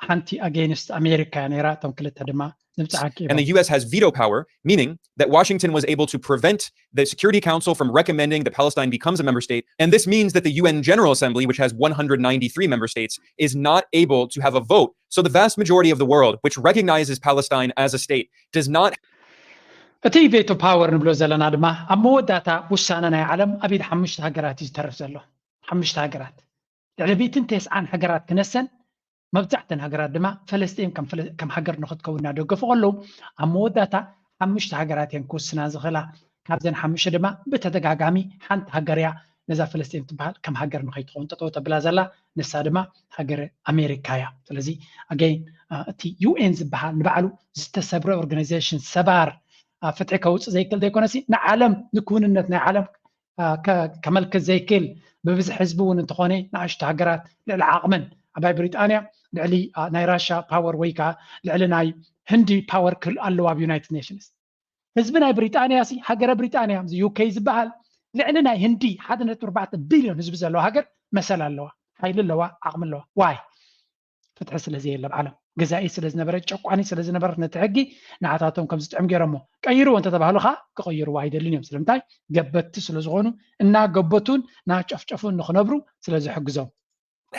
ሓንቲ ኣጌንስት ኣሜሪካ እያ ነይራ። እቶም ክልተ ድማ ንምፅዓቂ And the U S has veto power, meaning that Washington was able to prevent the Security Council from recommending that Palestine becomes a member state. And this means that the U N General Assembly, which has one hundred ninety-three member states, is not able to have a vote. So the vast majority of the world, which recognizes Palestine as a state, does not እቲ ቬቶ ፓወር ንብሎ ዘለና ድማ ኣብ መወዳእታ ውሳነ ናይ ዓለም ኣብ ኢድ ሓሙሽተ ሃገራት እዩ ዝተርፍ ዘሎ። ሓሙሽተ ሃገራት ልዕሊ ሚእትን ተስዓን ሃገራት ክነሰን መብዛሕተን ሃገራት ድማ ፈለስጢን ከም ሃገር ንክትከውን እናደገፉ ከለዉ ኣብ መወዳእታ ሓሙሽተ ሃገራት እየን ክውስና ዝኽእላ። ካብዘን ሓሙሽተ ድማ ብተደጋጋሚ ሓንቲ ሃገር እያ ነዛ ፈለስጢን ትበሃል ከም ሃገር ንኸይትኸውን ጠጠው ተብላ ዘላ፣ ንሳ ድማ ሃገረ ኣሜሪካ እያ። ስለዚ ኣገይን እቲ ዩ ኤን ዝበሃል ንባዕሉ ዝተሰብረ ኦርጋናይዜሽን ሰባር ፍትሒ ከውፅእ ዘይክእል ዘይኮነሲ ንዓለም ንክውንነት ናይ ዓለም ከመልክት ዘይክእል ብብዝሒ ህዝቢ እውን እንተኾነ ንኣሽቱ ሃገራት ልዕሊ ዓቕመን ዓባይ ብሪጣንያ ልዕሊ ናይ ራሻ ፓወር ወይ ከዓ ልዕሊ ናይ ህንዲ ፓወር ክህል ኣለዋ ኣብ ዩናይትድ ኔሽንስ። ህዝቢ ናይ ብሪጣንያ ሲ ሃገረ ብሪጣንያ ዩኬ ዝበሃል ልዕሊ ናይ ህንዲ ሓደ ነጥቢ ኣርባዕተ ቢልዮን ህዝቢ ዘለዋ ሃገር መሰል ኣለዋ፣ ሓይሊ ኣለዋ፣ ዓቕሚ ኣለዋ። ዋይ ፍትሒ ስለ ዘየለ ኣብ ዓለም ገዛኢ ስለ ዝነበረ ጨቋኒ ስለ ዝነበረት ነቲ ሕጊ ንዓታቶም ከም ዝጥዕም ገይሮሞ ቀይርዎ እንተተባህሉ ከዓ ክቕይርዎ ኣይደልን እዮም። ስለምንታይ? ገበትቲ ስለ ዝኾኑ እናገበቱን እናጨፍጨፉን ንኽነብሩ ስለ ዝሕግዞም።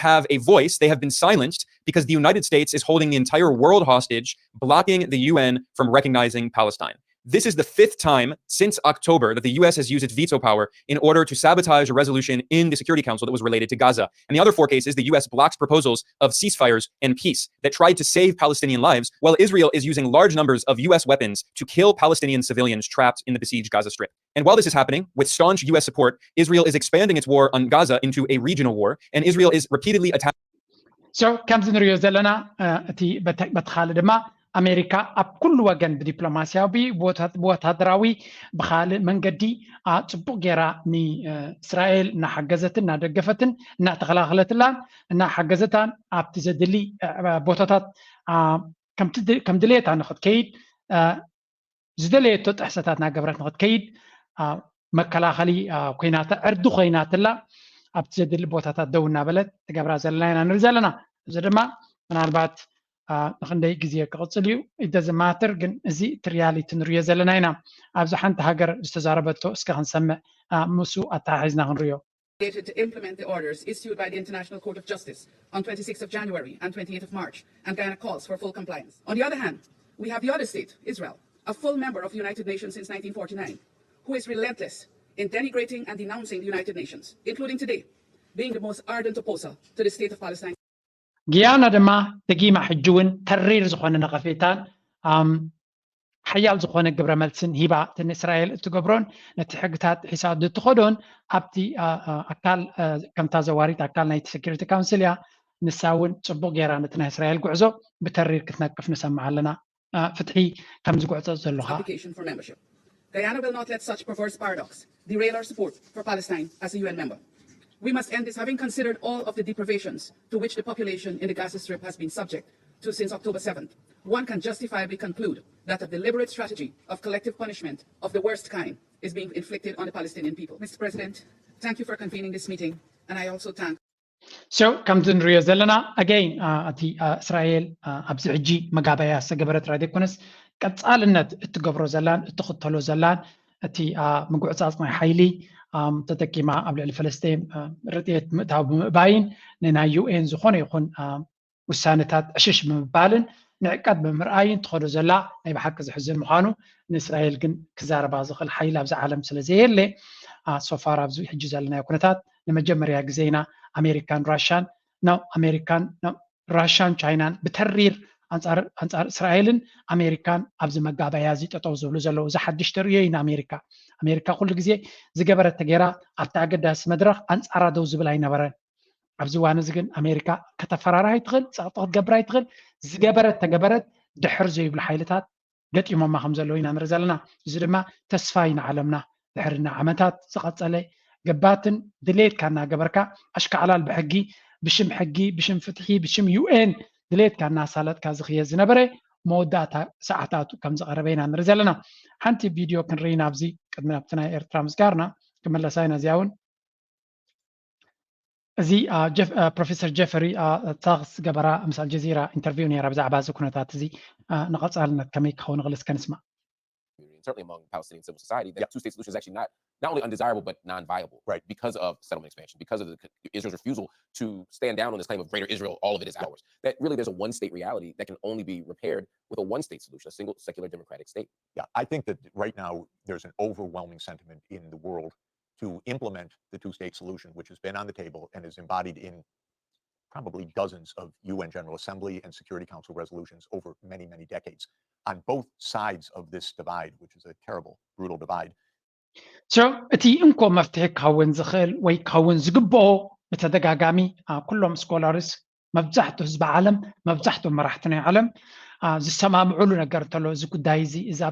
have a voice, they have been silenced because the United States is holding the entire world hostage, blocking the U N from recognizing Palestine. This is the fifth time since October that the U S has used its veto power in order to sabotage a resolution in the Security Council that was related to Gaza. In the other four cases, the U S blocked proposals of ceasefires and peace that tried to save Palestinian lives, while Israel is using large numbers of U S weapons to kill Palestinian civilians trapped in the besieged Gaza Strip. And while this is happening, with staunch U S support, Israel is expanding its war on Gaza into a regional war, and Israel is repeatedly attacking. So ከምዚ ንሪኦ ዘለና እቲ በቲ ካልእ ድማ ኣሜሪካ ኣብ ኩሉ ወገን ብዲፕሎማስያዊ ብወታደራዊ ብካልእ መንገዲ ፅቡቅ ገይራ ንእስራኤል እናሓገዘትን እናደገፈትን እናተኸላኸለትላን እናሓገዘታን ኣብቲ ዘድሊ ቦታታት ከም ድሌታ ንክትከይድ ዝደለየቶ ጥሕሰታት እናገበረት ንክትከይድ መከላኸሊ ኮይናታ ዕርዲ ኮይናትላ ኣብቲ ዘድሊ ቦታታት ደው እናበለት ትገብራ ዘለና ኢና ንርኢ ዘለና። እዚ ድማ ምናልባት ንክንደይ ግዜ ክቕፅል እዩ ኢደ ዝማትር ግን እዚ እቲ ሪያሊቲ ንሪኦ ዘለና ኢና። ኣብዚ ሓንቲ ሃገር ዝተዛረበቶ እስከ ክንሰምዕ ምስኡ ኣተሓሒዝና ክንሪኦ። obligated to implement the orders issued by the International Court of Justice on twenty-sixth of January and twenty-eighth of March, and Guyana calls for full compliance. On the other hand, we have the other state, Israel, a full member of the United Nations since nineteen forty-nine, who is relentless in denigrating and denouncing the United Nations, including today being the most ardent opposer to the state of Palestine. ጊያና ድማ ደጊማ ሕጂ እውን ተሪር ዝኾነ ነቐፌታን ሓያል ዝኾነ ግብረ መልስን ሂባ እቲ ንእስራኤል እትገብሮን ነቲ ሕግታት ሒሳ እትኸዶን ኣብቲ ኣካል ከምታ ዘዋሪት ኣካል ናይቲ ሴኪሪቲ ካውንስል እያ። ንሳ እውን ፅቡቕ ገይራ ነቲ ናይ እስራኤል ጉዕዞ ብተሪር ክትነቅፍ ንሰምዓ ኣለና። ፍትሒ ከም ዝጉዕፀ ዘሎ ከዓ Guyana will not let such perverse paradox derail our support for Palestine as a U N member. We must end this having considered all of the deprivations to which the population in the Gaza Strip has been subject to since October seventh. One can justifiably conclude that a deliberate strategy of collective punishment of the worst kind is being inflicted on the Palestinian people. Mister President, thank you for convening this meeting, and I also thank So ከምዚ ንሪኦ ዘለና ኣገይን እቲ እስራኤል ኣብዚ ሕጂ መጋበያ ዝተገበረ ጥራይ ዘይኮነስ ቀፃልነት እትገብሮ ዘላን እትኽተሎ ዘላን እቲ ምጉዕፃፅ ናይ ሓይሊ ተጠቂማ ኣብ ልዕሊ ፈለስጤን ርጥየት ምእታው ብምእባይን ንናይ ዩ ኤን ዝኾነ ይኹን ውሳነታት ዕሽሽ ብምባልን ንዕቀት ብምርኣይን ትኸዶ ዘላ ናይ ብሓቂ ዝሕዝን ምዃኑ ንእስራኤል ግን ክዛረባ ዝኽእል ሓይሊ ኣብዚ ዓለም ስለ ዘየለ ሶፋር ኣብዚ ሕጂ ዘለናዮ ኩነታት ንመጀመርያ ግዜ ኢና ኣሜሪካን ራሻን ናብ ኣሜሪካን ራሻን ቻይናን ብተሪር ኣንፃር እስራኤልን ኣሜሪካን ኣብዚ መጋበያ እዚ ጠጠው ዝብሉ ዘለዉ እዚ ሓድሽ ተርእዮ እዩ ንኣሜሪካ ኣሜሪካ ኩሉ ግዜ ዝገበረት ተገይራ ኣብቲ ኣገዳሲ መድረክ ኣንፃራ ደው ዝብል ኣይነበረን ኣብዚ እዋን እዚ ግን ኣሜሪካ ከተፈራራ ኣይትኽእል ፀቕጢ ክትገብር ኣይትኽእል ዝገበረት ተገበረት ድሕር ዘይብሉ ሓይልታት ገጢሞማ ከም ዘለዉ ኢና ንርኢ ዘለና እዚ ድማ ተስፋ እዩ ንዓለምና ድሕሪ ዓመታት ዝቐፀለ ገባትን ድሌትካ እናገበርካ ኣሽካዕላል ብሕጊ ብሽም ሕጊ ብሽም ፍትሒ ብሽም ዩ ኤን ድሌትካ እናሳለጥካ ዝኽየ ዝነበረ መወዳእታ ሰዓታቱ ከም ዝቐረበ ኢና ንርኢ ዘለና ሓንቲ ቪድዮ ክንርኢ ናብዚ ቅድሚ ናብቲ ናይ ኤርትራ ምስጋርና ክመለሳ ኢና እዚኣ እውን እዚ ፕሮፌሰር ጀፈሪ ታክስ ገበራ ምስ ኣልጀዚራ ኢንተርቪው ነራ ብዛዕባ እዚ ኩነታት እዚ ንቐፃልነት ከመይ ክኸውን ንኽእል እስከ ንስማዕ certainly among Palestinian civil society, that two-state solution is actually not not only undesirable but non-viable, right? Because of settlement expansion, because of the, Israel's refusal to stand down on this claim of Greater Israel, all of it is ours. That really there's a one-state reality that can only be repaired with a one-state solution, a single secular democratic state. Yeah, I think that right now there's an overwhelming sentiment in the world to implement the two-state solution, which has been on the table and is embodied in probably dozens of U N General Assembly and Security Council resolutions over many, many decades on both sides of this divide, which is a terrible, brutal divide. So እቲ እንኮ መፍትሒ ክኸውን ዝኽእል ወይ ክኸውን ዝግብኦ ብተደጋጋሚ ኩሎም ስኮላርስ መብዛሕትኡ ህዝቢ ዓለም መብዛሕትኡ መራሕቲ ናይ ዓለም ዝሰማምዑሉ ነገር እንተሎ እዚ ጉዳይ እዚ እዚ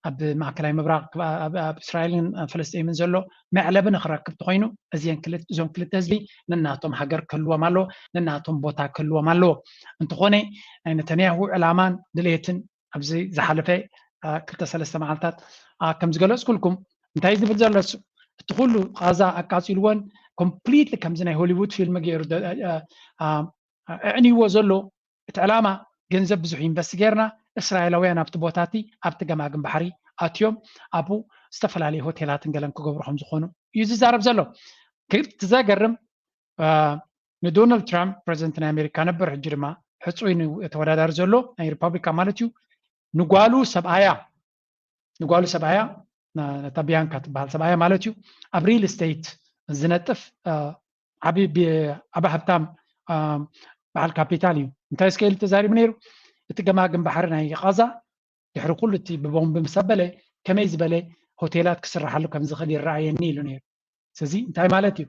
ኣብ ማእከላይ ምብራቕ ኣብ እስራኤልን ፈለስጢምን ዘሎ መዕለቢ ንክረክብ ተኮይኑ እዚን እዞም ክልተ ህዝቢ ነናቶም ሃገር ክህልዎም ኣለዎ ነናቶም ቦታ ክህልዎም ኣለዎ እንተኾነ ናይ ነተንያሁ ዕላማን ድሌትን ኣብዚ ዝሓለፈ ክልተ ሰለስተ መዓልታት ከም ዝገለፅኩልኩም እንታይ ዝብል ዘሎ እቲ ኩሉ ቃዛ ኣቃፂልዎን ኮምፕሊትሊ ከምዚ ናይ ሆሊውድ ፊልም ገይሩ ኣዕንይዎ ዘሎ እቲ ዕላማ ገንዘብ ብዙሕ ኢንቨስት ጌርና እስራኤላውያን ኣብቲ ቦታቲ ኣብቲ ገማግም ባሕሪ ኣትዮም ኣብኡ ዝተፈላለዩ ሆቴላትን ገለን ክገብሩ ከም ዝኾኑ እዩ ዝዛረብ ዘሎ። እቲ ዘገርም ንዶናልድ ትራምፕ ፕሬዚደንት ናይ ኣሜሪካ ነበር ሕጂ ድማ ሕፁይ ተወዳዳሪ ዘሎ ናይ ሪፓብሊካን ማለት እዩ ንጓሉ ሰብኣያ ንጓሉ ሰብኣያ ነታ ቢያንካ ትበሃል ሰብኣያ ማለት እዩ ኣብ ሪል ስቴት ዝነጥፍ ዓቢ ሃብታም በዓል ካፒታል እዩ። እንታይ እስከ ኢሉ ተዛሪቡ ነይሩ? እቲ ገማግም ባሕሪ ናይ ቃዛ ድሕሪ ኩሉ እቲ ብቦምቢ ምስ ኣበለ ከመይ ዝበለ ሆቴላት ክስርሓሉ ከም ዝኽእል ይረኣየኒ ኢሉ ነይሩ። ስለዚ እንታይ ማለት እዩ?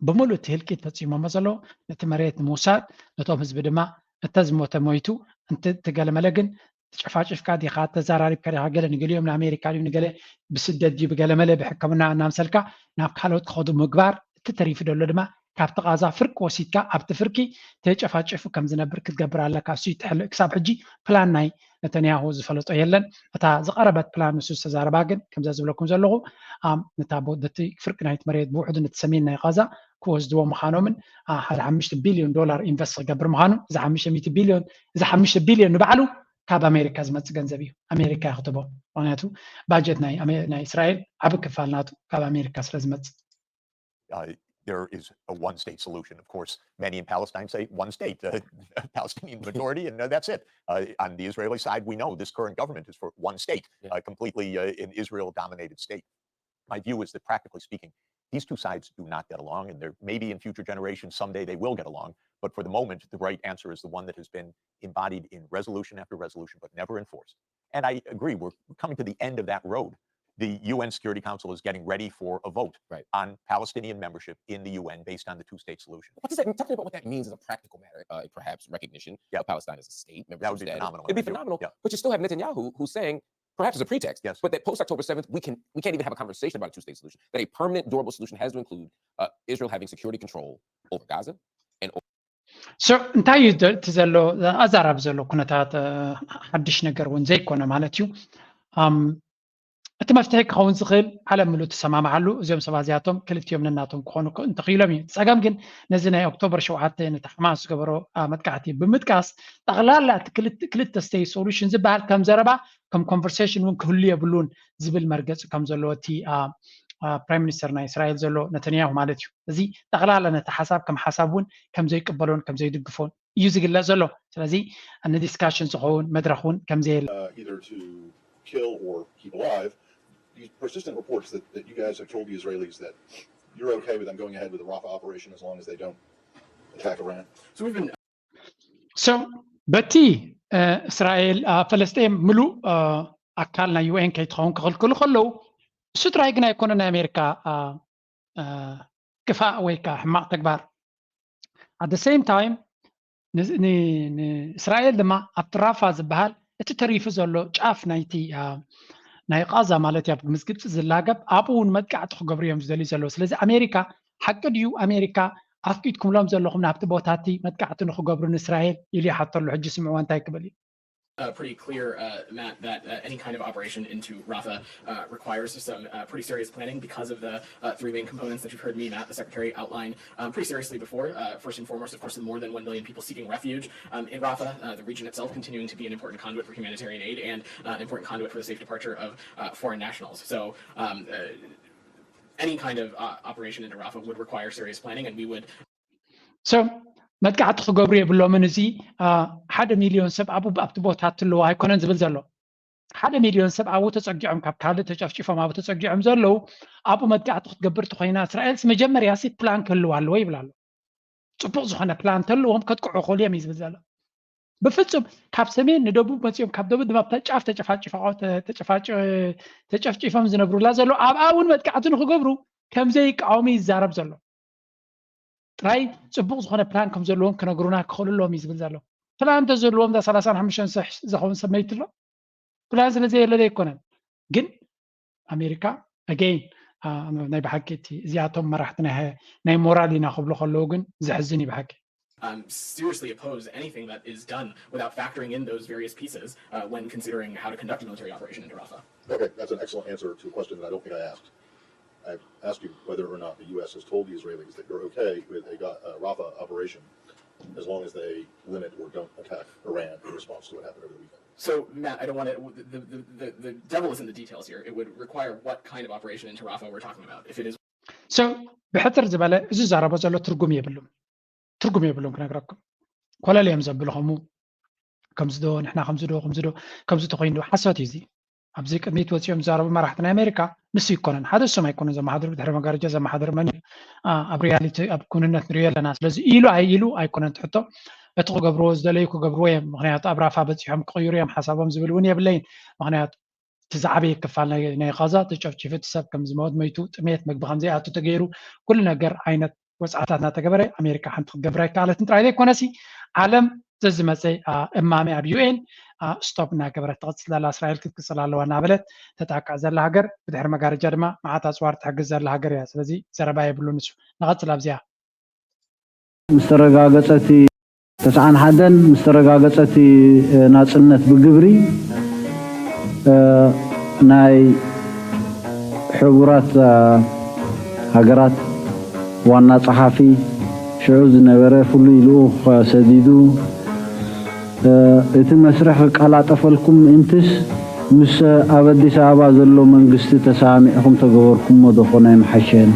ብምሉእ እቲ ህልቂት ፈፂሞሞ ዘለዉ ነቲ መሬት ንምውሳድ ነቶም ህዝቢ ድማ እተ ዝሞተ ሞይቱ እንተ ገለመለ ግን ተጨፋጭፍካ ዲኻ ተዘራሪብካ ዲኻ ገለ ንገሊኦም ንኣሜሪካ ድዩ ንገለ ብስደት ድዩ ብገለመለ ብሕክምና እናምሰልካ ናብ ካልኦት ክኸዱ ምግባር እቲ ተሪፉ ደሎ ድማ ካብቲ ቃዛ ፍርቂ ወሲድካ ኣብቲ ፍርቂ ተጨፋጭፉ ከም ዝነብር ክትገብር ኣለካ እሱ ይትሕልእ ክሳብ ሕጂ ፕላን ናይ ነተንያሁ ዝፈለጦ የለን እታ ዝቀረበት ፕላን ንሱ ዝተዛረባ ግን ከምዛ ዝብለኩም ዘለኹ ነታ ነቲ ፍርቂ ናይቲ መሬት ብውሕዱ ነቲ ሰሜን ናይ ቃዛ ክወስድዎ ምዃኖምን ሓደ ሓሙሽተ ቢልዮን ዶላር ኢንቨስት ክገብር ምዃኑ እዚ ሓሙሽተ ሚእቲ ቢልዮን እዚ ሓሙሽተ ቢልዮን ንባዕሉ ካብ ኣሜሪካ ዝመፅእ ገንዘብ እዩ ኣሜሪካ እያ ክትቦ ምክንያቱ ባጀት ናይ እስራኤል ዓብ ክፋል ናቱ ካብ ኣሜሪካ ስለ ዝመፅእ Uh, there is a one state solution. Of course, many in Palestine say one state, uh, Palestinian majority, and uh, that's it. Uh, on the Israeli side, we know this current government is for one state, yeah. uh, completely uh, an Israel dominated state. My view is that practically speaking, these two sides do not get along, and there maybe in future generations, someday they will get along. But for the moment, the right answer is the one that has been embodied in resolution after resolution, but never enforced. And I agree, we're coming to the end of that road. The U N Security Council is getting ready for a vote right. on Palestinian membership in the U N based on the two state solution. What does that mean? Talking about what that means as a practical matter, uh, perhaps recognition yep. of Palestine as a state. That would be phenomenal. It'd be phenomenal. Yeah. But you still have Netanyahu who's saying, perhaps as a pretext, yes. but that post October seventh, we can we can't even have a conversation about a two-state solution. That a permanent, durable solution has to include uh, Israel having security control over Gaza and over So እንታይ እዩ እቲ ዘሎ ኣዛራቢ ዘሎ ኩነታት ሓድሽ ነገር እውን ዘይኮነ ማለት እዩ። እቲ መፍትሒ ክኸውን ዝኽእል ዓለም ምሉእ ትሰማምዓሉ እዚኦም ሰባት እዚኣቶም ክልቲኦም ነናቶም ክኾኑ እንተኽኢሎም እዩ። ፀገም ግን ነዚ ናይ ኦክቶበር ሸውዓተ ነቲ ሓማስ ዝገበሮ መጥቃዕቲ ብምጥቃስ ጠቕላላ ክልተ state solution ዝበሃል ከም ዘረባ ከም conversation እውን ክህሉ የብሉን ዝብል መርገፂ ከም ዘለዎ እቲ prime minister ናይ እስራኤል ዘሎ ነተንያሁ ማለት እዩ። እዚ ጠቕላላ ነቲ ሓሳብ ከም ሓሳብ እውን ከም ዘይቅበሎን ከም ዘይድግፎን እዩ ዝግለፅ ዘሎ። ስለዚ ን discussion ዝኸውን መድረኽ እውን ከም ዘየለ uh, either to kill or keep alive. These persistent reports that, that you guys have told the Israelis that you're okay with them going ahead with the Rafah operation as long as they don't attack Iran. So we've been so በቲ እስራኤል ፈለስጤም ምሉእ ኣካል ናይ ዩ ኤን ከይትኸውን ክኽልክሉ ከለዉ እሱ ጥራይ ግን ኣይኮነ ናይ ኣሜሪካ ክፋእ ወይ ከዓ ሕማቕ ተግባር። At the same time ንእስራኤል ድማ ኣብቲ ራፋ ዝበሃል እቲ ተሪፉ ዘሎ ጫፍ ናይቲ ናይ ቃዛ ማለት ኣብ ምስ ግብፂ ዝላገብ ኣብኡ እውን መጥቃዕቲ ክገብሩ እዮም ዝደልዩ ዘለዉ። ስለዚ ኣሜሪካ ሓቂ ድዩ ኣሜሪካ ኣፍቂድኩምሎም ዘለኹም ናብቲ ቦታ እቲ መጥቃዕቲ ንክገብሩ ንእስራኤል ኢሉ ይሓተሉ። ሕጂ ስምዕዋ እንታይ ክብል እዩ? Uh, pretty clear, uh, Matt, that uh, any kind of operation into Rafah uh, requires some uh, pretty serious planning because of the uh, three main components that you've heard me, Matt, the Secretary, outline um, pretty seriously before. Uh, first and foremost, of course, the more than one million people seeking refuge um, in Rafah, uh, the region itself continuing to be an important conduit for humanitarian aid and uh, an important conduit for the safe departure of uh, foreign nationals. So um, uh, any kind of uh, operation into Rafah would require serious planning, and we would so መጥቃዕቲ ክገብሩ የብሎምን። እዚ ሓደ ሚሊዮን ሰብ ኣብኡ ኣብቲ ቦታ ትልዎ ኣይኮነን ዝብል ዘሎ ሓደ ሚሊዮን ሰብ ኣብኡ ተፀጊዖም ካብ ካልእ ተጨፍጭፎም ኣብኡ ተፀጊዖም ዘለዉ ኣብኡ መጥቃዕቲ ክትገብር ተኮይና እስራኤልስ መጀመርያ ሲ ፕላን ክህልዋ ኣለዎ ይብል ኣሎ። ፅቡቅ ዝኮነ ፕላን ተልዎም ከጥቅዑ ክእሉ እዮም እዩ ዝብል ዘሎ። ብፍፁም ካብ ሰሜን ንደቡብ መፂኦም ካብ ደቡብ ድማ ጫፍ ተጨፋጭፎም ዝነብሩላ ዘለዉ ኣብኣ እውን መጥቃዕቲ ንክገብሩ ከምዘይቃወሙ ይዛረብ ዘሎ። ጥራይ ፅቡቅ ዝኮነ ፕላን ከም ዘለዎም ክነግሩና ክኽእሉ ኣለዎም እዩ ዝብል ዘሎ። ፕላን እንተዘለዎም እዛ ሰላሳን ሓሙሽተን ሽሕ ዝኸውን ሰብ መይቱ ኣሎ። ፕላን ስለዘየለ ዘይኮነን ግን ኣሜሪካ again ናይ ብሓቂ እቲ እዚኣቶም መራሕቲ ናይ ሞራል ኢና ክብሉ ከለዉ ግን ዘሕዝን እዩ ብሓቂ። seriously oppose anything that is done without factoring in those various pieces uh, when considering how to conduct a military operation into Rafah. Okay, that's an excellent answer to a question that I don't think I asked. I asked you whether or not the U S has told the Israelis that you're okay with a uh, Rafah operation as long as they limit or don't attack Iran in response to what happened over the weekend. So, Matt, I don't want to. The, the, the, the devil is in the details here. It would require what kind of operation into Rafah we're talking about. If it is. So ብሕፅር ዝበለ እዚ ዝዛረቦ ዘሎ ትርጉም የብሉም። ትርጉም የብሉም ክነግረኩም። ኮለል እዮም ዘብሉ ከምኡ ከምዚ ዶ ንሕና ከምዚ ዶ ከምዚ ዶ ከምዚ ተኮይኑ ዶ ሓሶት እዩ እዚ። ኣብዚ ቅድሚት ወፂኦም ዝዛረቡ መራሕቲ ናይ ኣሜሪካ ንሱ ይኮነን ሓደ እሶም ኣይኮኑን ዘመሓድሩ ድሕሪ መጋረጃ ዘመሓድር መን ኣብ ሪያሊቲ ኣብ ኩንነት ንሪኦ ኣለና። ስለዚ ኢሉ ኣይ ኢሉ ኣይኮነን ትሕቶ እቲ ክገብርዎ ዝደለዩ ክገብርዎ እዮም። ምክንያቱ ኣብ ራፋ በፂሖም ክቅይሩ እዮም ሓሳቦም ዝብል እውን የብለይን። ምክንያቱ እቲ ዝዓበየ ክፋል ናይ ቃዛ ተጨፍጭፉ እቲ ሰብ ከም ዝመወት መይቱ ጥሜት መግቢ ከም ዘይኣቱ ተገይሩ ኩሉ ነገር ዓይነት ወፅዓታት እናተገበረ ኣሜሪካ ሓንቲ ክትገብር ኣይከኣለትን ጥራይ ዘይኮነሲ ዓለም ዘዝመፀ እማመ ኣብ ዩኤን ስቶፕ እናገበረት ትቕፅል ዘላ እስራኤል ክትቅፅል ኣለዋ እናበለት ተጣቅዕ ዘላ ሃገር ብድሕሪ መጋረጃ ድማ መዓት ኣፅዋር ትሕግዝ ዘላ ሃገር እያ። ስለዚ ዘረባ የብሉን እሱ ንቐፅል ኣብዚኣ ምስ ተረጋገፀ እቲ ተስዓን ሓደን ምስ ተረጋገፀ እቲ ናፅነት ብግብሪ ናይ ሕቡራት ሃገራት ዋና ፀሓፊ ሽዑ ዝነበረ ፍሉይ ልኡኽ ሰዲዱ እቲ መስርሕ ክቀላጠፈልኩም ምእንትስ ምስ ኣብ ኣዲስ ኣበባ ዘሎ መንግስቲ ተሰማሚዕኹም ተገበርኩሞ ዶ ኮነ ኣይምሓሸን?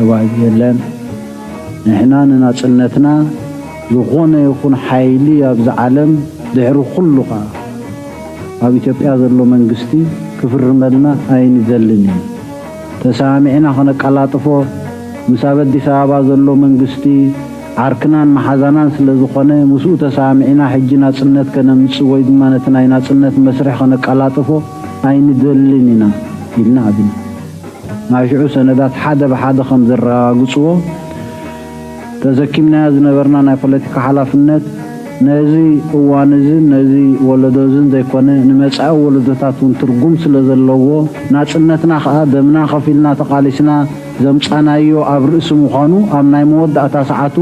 ተባሂሉ የለን። ንሕና ንናጽነትና ዝኾነ ይኹን ሓይሊ ኣብዚ ዓለም ድሕሪ ኩሉ ኸኣ ኣብ ኢትዮጵያ ዘሎ መንግስቲ ክፍርመልና ኣይንደልን ኢና። ተሰማሚዕና ኸነቀላጥፎ ምስ ኣብ ኣዲስ ኣበባ ዘሎ መንግስቲ ዓርክናን መሓዛናን ስለ ዝኾነ ምስኡ ተሰማሚዕና ሕጂ ናጽነት ከነምጽእ ወይ ድማ ነቲ ናይ ናጽነት መስርሕ ኸነቀላጥፎ ኣይንደልን ኢና ኢልና ኣብና። ናይ ሽዑ ሰነዳት ሓደ ብሓደ ከም ዘረጋግጽዎ፣ ተሰኪምናዮ ዝነበርና ናይ ፖለቲካ ሓላፍነት ነዚ እዋን እዝን ነዚ ወለዶ እዝን ዘይኮነ ንመጻኢ ወለዶታት እውን ትርጉም ስለ ዘለዎ፣ ናጽነትና ከኣ ደምና ከፊልና ተቓሊስና ዘምጻናዮ ኣብ ርእሲ ምዃኑ፣ ኣብ ናይ መወዳእታ ሰዓቱ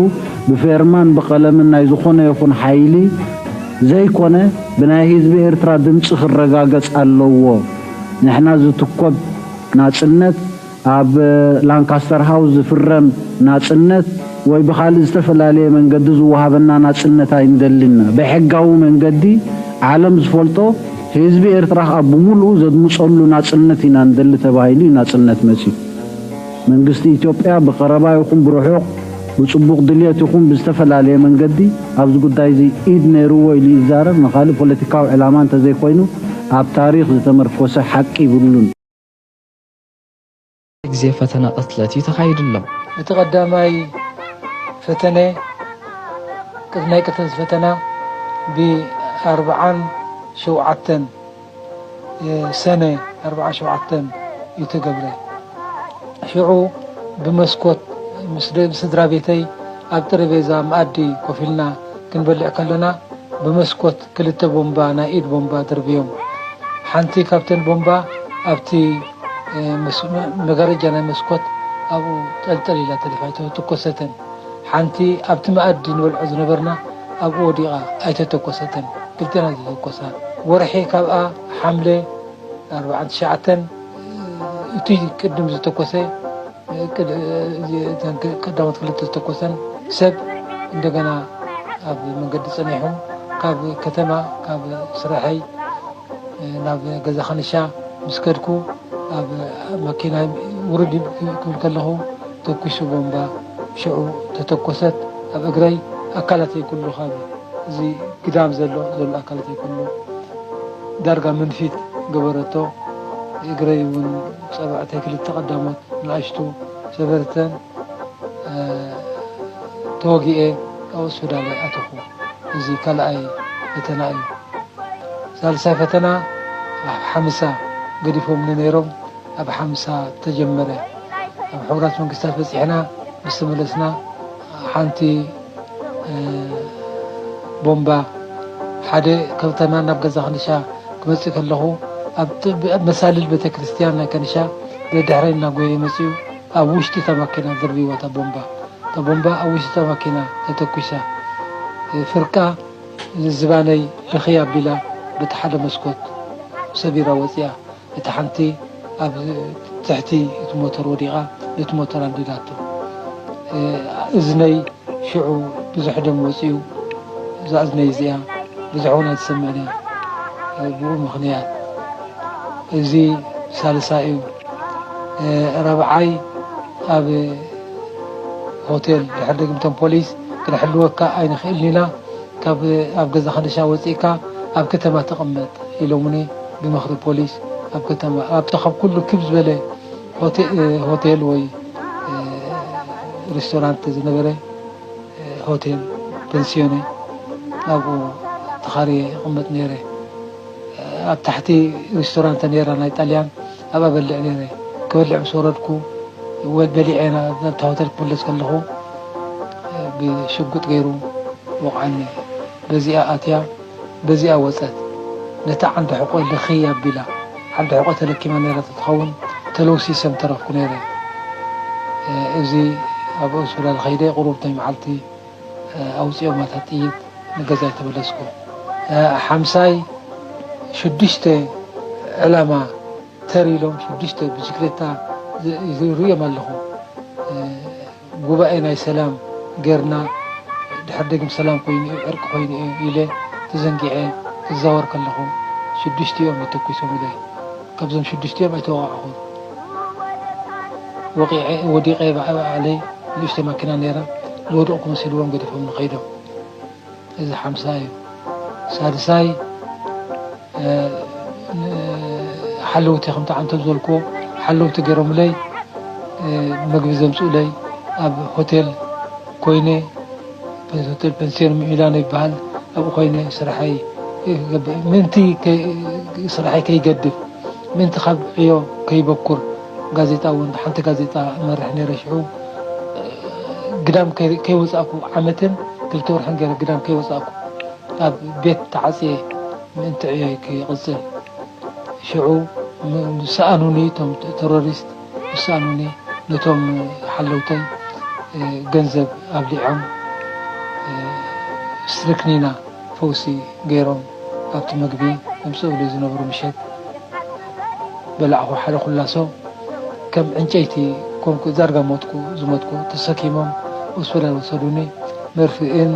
ብፌርማን ብቐለምን ናይ ዝኾነ ይኹን ሓይሊ ዘይኮነ ብናይ ህዝቢ ኤርትራ ድምጺ ክረጋገጽ ኣለዎ። ንሕና ዝትኮብ ናጽነት ኣብ ላንካስተር ሃውስ ዝፍረም ናጽነት ወይ ብኻልእ ዝተፈላለየ መንገዲ ዝወሃበና ናጽነት ኣይንደልን ኢና። ብሕጋዊ መንገዲ ዓለም ዝፈልጦ ህዝቢ ኤርትራ ከኣ ብምሉኡ ዘድምጸሉ ናጽነት ኢና ንደሊ ተባሂሉ እዩ ናጽነት መጺኡ። መንግስቲ ኢትዮጵያ ብቐረባ ይኹን ብርሑቕ፣ ብጽቡቕ ድልየት ይኹን ብዝተፈላለየ መንገዲ ኣብዚ ጉዳይ እዚ ኢድ ነይርዎ ኢሉ ይዛረብ፣ ንኻልእ ፖለቲካዊ ዕላማ እንተዘይኮይኑ ኣብ ታሪኽ ዝተመርኮሰ ሓቂ ይብሉን። ግዜ ፈተና ቅትለት እዩ ተኻይዱ ኣሎ። እቲ ቀዳማይ ፈተነ፣ ናይ ቅትለት ፈተና ብኣርብዓን ሸውዓተን ሰነ ኣርብዓን ሸውዓተን እዩ ተገብረ። ሽዑ ብመስኮት ምስ ደ-፣ ስድራ ቤተይ ኣብ ጠረጴዛ መኣዲ ኮፍ ኢልና ክንበልዕ ከለና፣ ብመስኮት ክልተ ቦምባ፣ ናይ ኢድ ቦምባ ደርብዮም። ሓንቲ ካብተን ቦምባ ኣብቲ፣ እ፣ መስ-፣ መ-፣ መጋረጃ ናይ መስኮት ኣብኡ ጠልጠል ኢላ ተሪፋ፣ ኣይተተኮሰተን። ሓንቲ ኣብቲ መኣዲ ንበልዖ ዝነበርና ኣብኡ ወዲቓ፣ ኣይተተኮሰተን። ክልቴና ዝተተኮሳ። ወርሒ ካብኣ ሓምለ ኣርብዓን ትሽዓተን፣ እቲ ቅድም ዝተኮሰ፣ ቅድ-፣ እተን ቀዳሞት ክልተ ዝተኮሰን ሰብ እንደገና ኣብ መንገዲ ጸኒሑ፣ ካብ ከተማ፣ ካብ ስራሐይ ናብ ገዛ ከንሻ ምስ ከድኩ፣ ኣብ መኪና ውርድ ክብል ከለኹ ተኩሱ ቦምባ ሽዑ ተተኮሰት። ኣብ እግረይ ኣካላተይ ኩሉ፣ ካብ እዚ ግዳም ዘሎ፣ ዘሎ ኣካላተይ ኩሉ ዳርጋ መንፊት ገበረቶ። እግረይ እውን ጸብዕተይ ክልተ ቀዳሞት ንኣሽቱ ሰበርተን፣ እ፣ ተወጊኤ ኣብ ሆስፒታል ኣተኹ። እዚ ካልኣይ ፈተና እዩ። ሳልሳይ ፈተና ኣብ ሓምሳ ገዲፎምኒ ነይሮም። ኣብ ሓምሳ ተጀመረ። ኣብ ሕቡራት መንግስታት በጺሕና ምስ ተመለስና፣ ሓንቲ፣ እ፣ ቦምባ ሓደ ከተማ ናብ ገዛ ከንሻ ክመጽእ ከለኹ፣ ኣብ ጥ-፣ ኣብ መሳልል ቤተ ክርስቲያን ናይ ከንሻ ደድሕረይ እናጎየ መጺኡ፣ ኣብ ውሽጢ እታ ማኪና ደርቢዋ እታ ቦምባ። እታ ቦምባ ኣብ ውሽጢ እታ ማኪና ተተኲሳ። እ፣ ፍርቃ ዝባነይ ብኽይ ኣቢላ በቲ ሓደ መስኮት ሰቢራ ወጺኣ። እታ ሓንቲ ኣብ ትሕቲ እቲ ሞተር ወዲቓ ነቲ ሞተር ኣንዲዳቶ። እ፣ እዝነይ ሽዑ ብዙሕ ደም ወጺኡ። እዛ እዝነይ እዚኣ ብዙሕ እውን ኣይትሰምዕን እያ። እ፣ ብኡ ምኽንያት እዚ ሳልሳይ እዩ። እ፣ ራብዓይ ኣብ ሆቴል ድሕሪ ደግምቶም ፖሊስ ክንሕልወካ ኣይንኽእልን ኢና። ካብ፣ ኣብ ገዛ ከንሻ ወጺእካ ኣብ ከተማ ተቐመጥ ኢሎምኒ። ብምኽሪ ፖሊስ ኣብ ከተማ፣ ኣብቲ ካብ ኩሉ ክብ ዝበለ ሆቴ-፣ ሆቴል ወይ፣ እ፣ ሬስቶራንት ዝነበረ፣ እ፣ ሆቴል ፔንሲዮኔ፣ ኣብኡ ተኻርየ ይቕመጥ ነይረ። ኣብ ታሕቲ ሬስቶራንት ነይራ ናይ ጣልያን፣ ኣብኣ በልዕ ነይረ። ክበልዕ ምስ ወረድኩ፣ ወ-፣ በሊዐ ናብ፣ ናብታ ሆቴል ክምለስ ከለኹ፣ ብሽጉጥ ገይሩ ወቕዓኒ። በዚኣ ኣትያ፣ በዚኣ ወጸት። ነታ ዓንዲ ሕቖ ልኽይ ኣቢላ፣ ዓንዲ ሕቖ ተለኪማ ነይራ ተትኸውን፣ ተለውሲሰ ምተረፍኩ ነይረ። እዚ ኣብ ሆስፒታል ኸይደ ቁሩብ ናይ መዓልቲ ኣውጺኦም እታ ጥይት፣ ንገዛይ ተመለስኩ። ሓምሳይ ሽዱሽተ ዕላማ ተር ኢሎም፣ ሽዱሽተ ብሽክሌታ ዝ-፣ ዝርእዮም ኣለኹ። ጉባኤ ናይ ሰላም ጌርና፣ ድሕሪ ደግም ሰላም ኮይኑ እዩ፣ ዕርቂ ኮይኑ እዩ ኢለ ተዘንጊዐ ክዛወር ከለኹ፣ ሽዱሽቲኦም እዩ ተኩሶም ኢለ። ካብዞም ሽዱሽቲኦም ኣይተወቃዕኹን። ወቂዐ ወዲቐ ባዕለይ ንእሽተይ ማኪና ነይራ ዝወደቕኩ መሲልዎም ገዲፎም ንኸይዶም። እዚ ሓምሳይ እዩ። ሳድሳይ ሓለውቲ ከምቲ ዓንቶ ዝበልክዎ ሓለውቲ ገይሮምለይ መግቢ ዘምፅኡለይ ኣብ ሆቴል ኮይነ ሆቴል ፔንሲዮን ሚላኖ ይበሃል ኣብኡ ኮይነ ስራሐይ ምእንቲ ስራሐይ ከይገድፍ ምእንቲ ካብ ዕዮ ከይበኩር ጋዜጣ እውን ሓንቲ ጋዜጣ እመርሕ ነይረ ሽዑ ግዳም ከይወፃእኩ ዓመትን ክልተ ወርሕን ገይረ ግዳም ከይወፃእኩ ኣብ ቤት ተዓፅየ ምእንቲ ዕዮይ ክቕፅል ሽዑ ዝሰኣኑኒ እቶም ተሮሪስት ዝሰኣኑኒ ነቶም ሓለውተይ ገንዘብ ኣብሊዖም ስትሪክኒና ፈውሲ ገይሮም ኣብቲ ምግቢ ዘምፅኡሉ ዝነበሩ ምሸት በላዕኹ ሓደ ኩላሶ ከም ዕንጨይቲ ኮንኩ ዳርጋ ሞትኩ ዝሞትኩ ተሰኪሞም ሆስፒታል ወሰዱኒ መርፍእን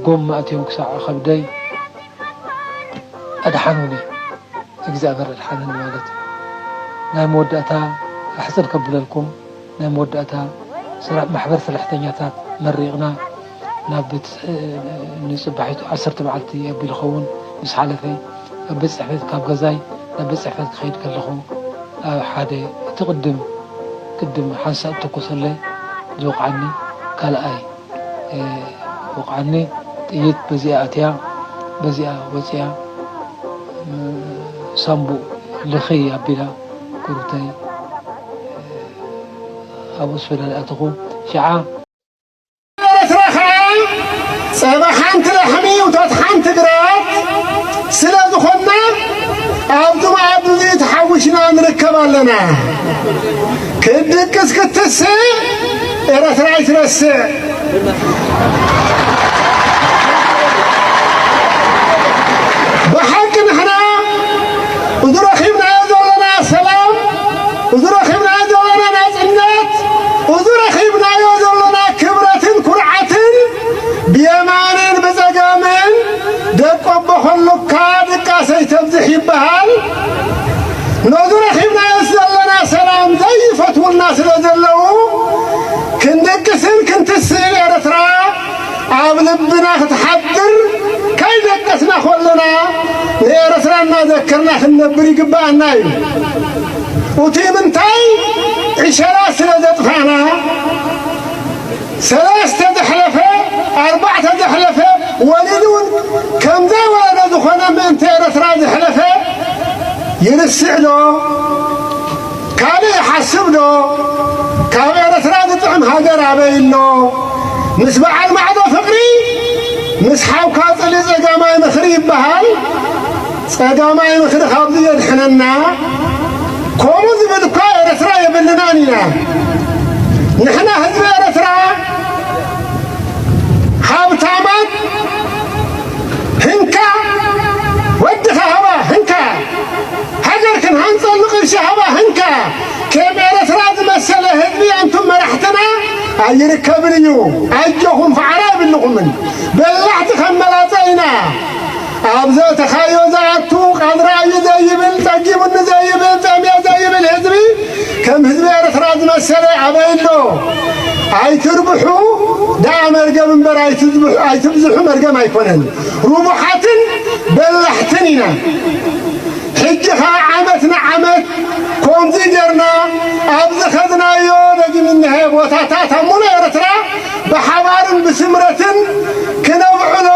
ጎማ ኣትዮም ክሳዕ ከብደይ ኣድሓኑኒ እግዚኣብሔር ኣድሓነኒ ማለት እዩ ናይ መወዳእታ ኣሕፅር ከብለልኩም ናይ መወዳእታ ማሕበር ሰራሕተኛታት መሪቕና ናብ ንፅባሒቱ ዓሰርተ መዓልቲ ኣቢሉ ኸውን ምስ ሓለፈ ኣብ ቤት ፅሕፈት ካብ ገዛይ ናብ ቤት ፅሕፈት ክኸይድ ከለኹ ኣብ ሓደ እቲ ቅድም ቅድም ሓንሳእ ተኮሰለይ ዝወቕዓኒ ካልኣይ ወቕዓኒ ጥይት በዚኣ ኣትያ በዚኣ ወፅያ ሳምቡእ ልኽይ ኣቢላ ቁርብተይ ኣብ ሆስፒታል ኣተኹ ሽዓ ኤርትራ ከዓ ፀባ ሓንቲ ላሕሚ ውታት ሓንቲ ግራት ስለ ዝኾንና ኣብዚ መኣዲ እዚ ተሓዊስና ንርከብ ኣለና። ክትድቅስ ክትስእ ኤርትራ ኣይትረስዕ። ብሓቂ ንሕና እዚ ረኺብናዮ ዘለና ሰላም፣ እዚ ረኺብናዮ ዘለና ናጽነት፣ እዚ ረኺብናዮ ዘለና ክብረትን ኩርዓትን ብየማንን ብጸጋምን ደቂ ኣቦ ከሉካ ድቃስ ኣይተብዝሕ ይበሃል። ነዚ ረኺብናዮስ ዘለና ሰላም ዘይፈትዉልና ስለ ዘለዉ ክንድቅስን ክንትስእን ኤርትራ ኣብ ልብና ክትሓድር ከይደቀስና ከለና ንኤርትራ እናዘከርና ክንነብር ይግብኣና እዩ። እቲ ምንታይ ዕሸላት ስለ ዘጥፋእና ሰለስተ ዘሕለፈ ኣርባዕተ ዘሕለፈ ወሊዱ እውን ከም ዘይወለደ ዝኾነ ምእንቲ ኤርትራ ዘሕለፈ ይርስዕ ዶ? ካልእ ይሓስብ ዶ? ካብ ኤርትራ ዝጥዕም ሃገር ኣበይ ኣሎ? ምስ በዓል ማዕዶ ፍቕሪ ምስ ሓውካ ጽሊ ጸጋማይ ምኽሪ ይበሃል። ጸጋማይ ምኽሪ ካብዚ የድሕነና። ከምኡ ዝብል እኳ ኤርትራ የብልናን ኢና። ንሕና ህዝቢ ኤርትራ ሃብታማት ህንካ ወድኻ ሃባ ህንካ ሃገር ክንሃንጸሉ ቅርሺ ሃባ ህንካ ከም ኤርትራ ዝመሰለ ህዝቢ ኣንቱም መራሕትና ኣይርከብን እዩ። ኣጆኹም ፈዓራ የብልኹምን። በላሕቲ ከም መላጸ ኢና። ኣብ ዘእተኻዮ ዝኣቱ ቃል ረኣዩ ዘይብል፣ ጸጊሙኒ ዘይብል፣ ጠምየ ዘይብል ህዝቢ ከም ህዝቢ ኤርትራ ዝመሰለ ኣበይ ኣሎ? ኣይትርብሑ ደኣ መርገም እምበር ኣይትብዝሑ መርገም ኣይኮነን። ርቡሓትን በላሕትን ኢና። ሕጂ ኸኣ ዓመት ንዓመት ከምዚ ጌርና ኣብ ዝኸድናዮ ነዚ ምንሀ ቦታታት ኣብ ሙሉእ ኤርትራ ብሓባርን ብስምረትን ክነብዕሎ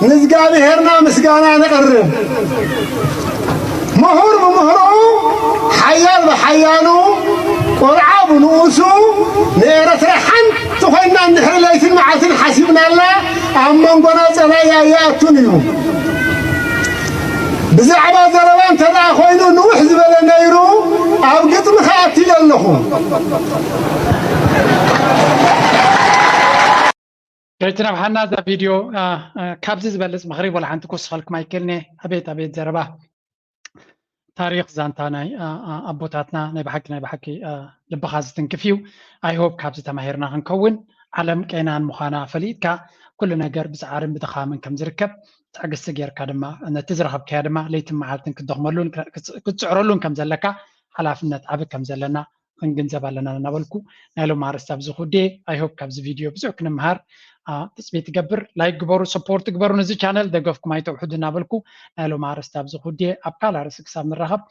ንእዝጋብሄርና ምስጋና ነቕርብ። ምሁር ብምህሮኡ፣ ሓያል ብሓያሉ፣ ቆልዓ ብንኡሱ ንኤረትራ ሓንቲ ኮይና እንድሕሪ ለይትን መዓልትን ሓሲብናላ ኣብ መንጎና ጸላኢ ኣይኣቱን እዩ። ብዛዕባ ዘረባ እንተ ደኣ ኮይኑ ንውሕ ዝበለ ነይሩ ኣብ ግጥሚ ክኣቲ ኣለኹ። ከይትነብሓና እዛ ቪድዮ ካብዚ ዝበልፅ ምኽሪ ወላ ሓንቲ ክወስኸልኩም ኣይክእልኒ። ኣቤት ኣቤት ዘረባ ታሪክ ዛንታ ናይ ኣቦታትና ናይ ብሓቂ ናይ ብሓቂ ልብኻ ዝትንክፍ እዩ። I hope ካብዚ ተማሂርና ክንከውን ዓለም ቀይናን ምዃና ፈሊጥካ ኩሉ ነገር ብፃዕርን ብድኻምን ከም ዝርከብ ትዕግስቲ ጌርካ ድማ ነቲ ዝረኸብካያ ድማ ለይትን መዓልትን ክትደኽመሉን ክትፅዕረሉን ከም ዘለካ ሓላፍነት ዓቢ ከም ዘለና ክንግንዘብ ኣለና እናበልኩ ናይ ሎም ኣርስቲ ኣብዚ ክውድየ። I hope ካብዚ ቪድዮ ብዙሕ ክንምሃር ትፅቢት ትገብር። ላይክ ግበሩ፣ ሰፖርት ግበሩ፣ ነዚ ቻነል ደገፍኩም ኣይተውሕዱ እናበልኩ ናይ ሎም ኣርስቲ ኣብዚ ክውድየ። ኣብ ካልእ ኣርእስቲ ክሳብ ንራኸብ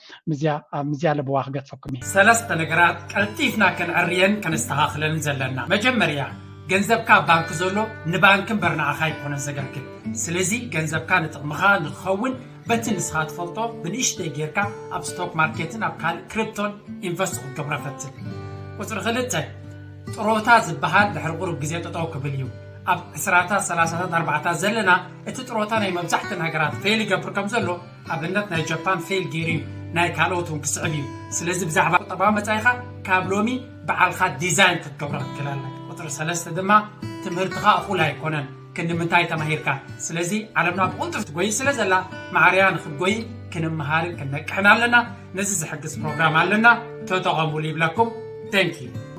ምዝያ ለብዋ ክገድፈኩም እየ። ሰለስተ ነገራት ቀልጢፍና ከነዕርየን ከነስተኻኽለን ዘለና። መጀመርያ፣ ገንዘብካ ኣብ ባንክ ዘሎ ንባንክ እምበር ንዓኻ ኣይኮነን ዘገልግል። ስለዚ ገንዘብካ ንጥቕምኻ ንክኸውን በቲ ንስኻ ትፈልጦ ብንእሽተይ ጌርካ ኣብ ስቶክ ማርኬትን ኣብ ካልእ ክሪፕቶን ኢንቨስት ክትገብሮ ፈትን። ቁፅሪ ክልተ፣ ጥሮታ ዝበሃል ድሕሪ ቁሩብ ግዜ ጠጠው ክብል እዩ። ኣብ ዕስራታት ሰላሳታት ኣርባዕታት ዘለና እቲ ጥሮታ ናይ መብዛሕትእን ሃገራት ፌል ይገብር ከም ዘሎ ኣብነት ናይ ጃፓን ፌል ገይሩ እዩ፣ ናይ ካልኦት እውን ክስዕብ እዩ። ስለዚ ብዛዕባ ቁጠባዊ መጻኢኻ ካብ ሎሚ በዓልኻ ዲዛይን ክትገብሮ ክትክእል ኣለካ። ቁፅሪ ሰለስተ ድማ ትምህርትኻ እኹል ኣይኮነን፣ ክንዲ ምንታይ ተማሂርካ። ስለዚ ዓለምና ብቕልጡፍ ትጎይ ስለ ዘላ ማዕርያ ንክትጎይ ክንምሃርን ክንነቅሕን ኣለና። ነዚ ዝሕግዝ ፕሮግራም ኣለና፣ ተጠቐሙሉ ይብለኩም። Thank you።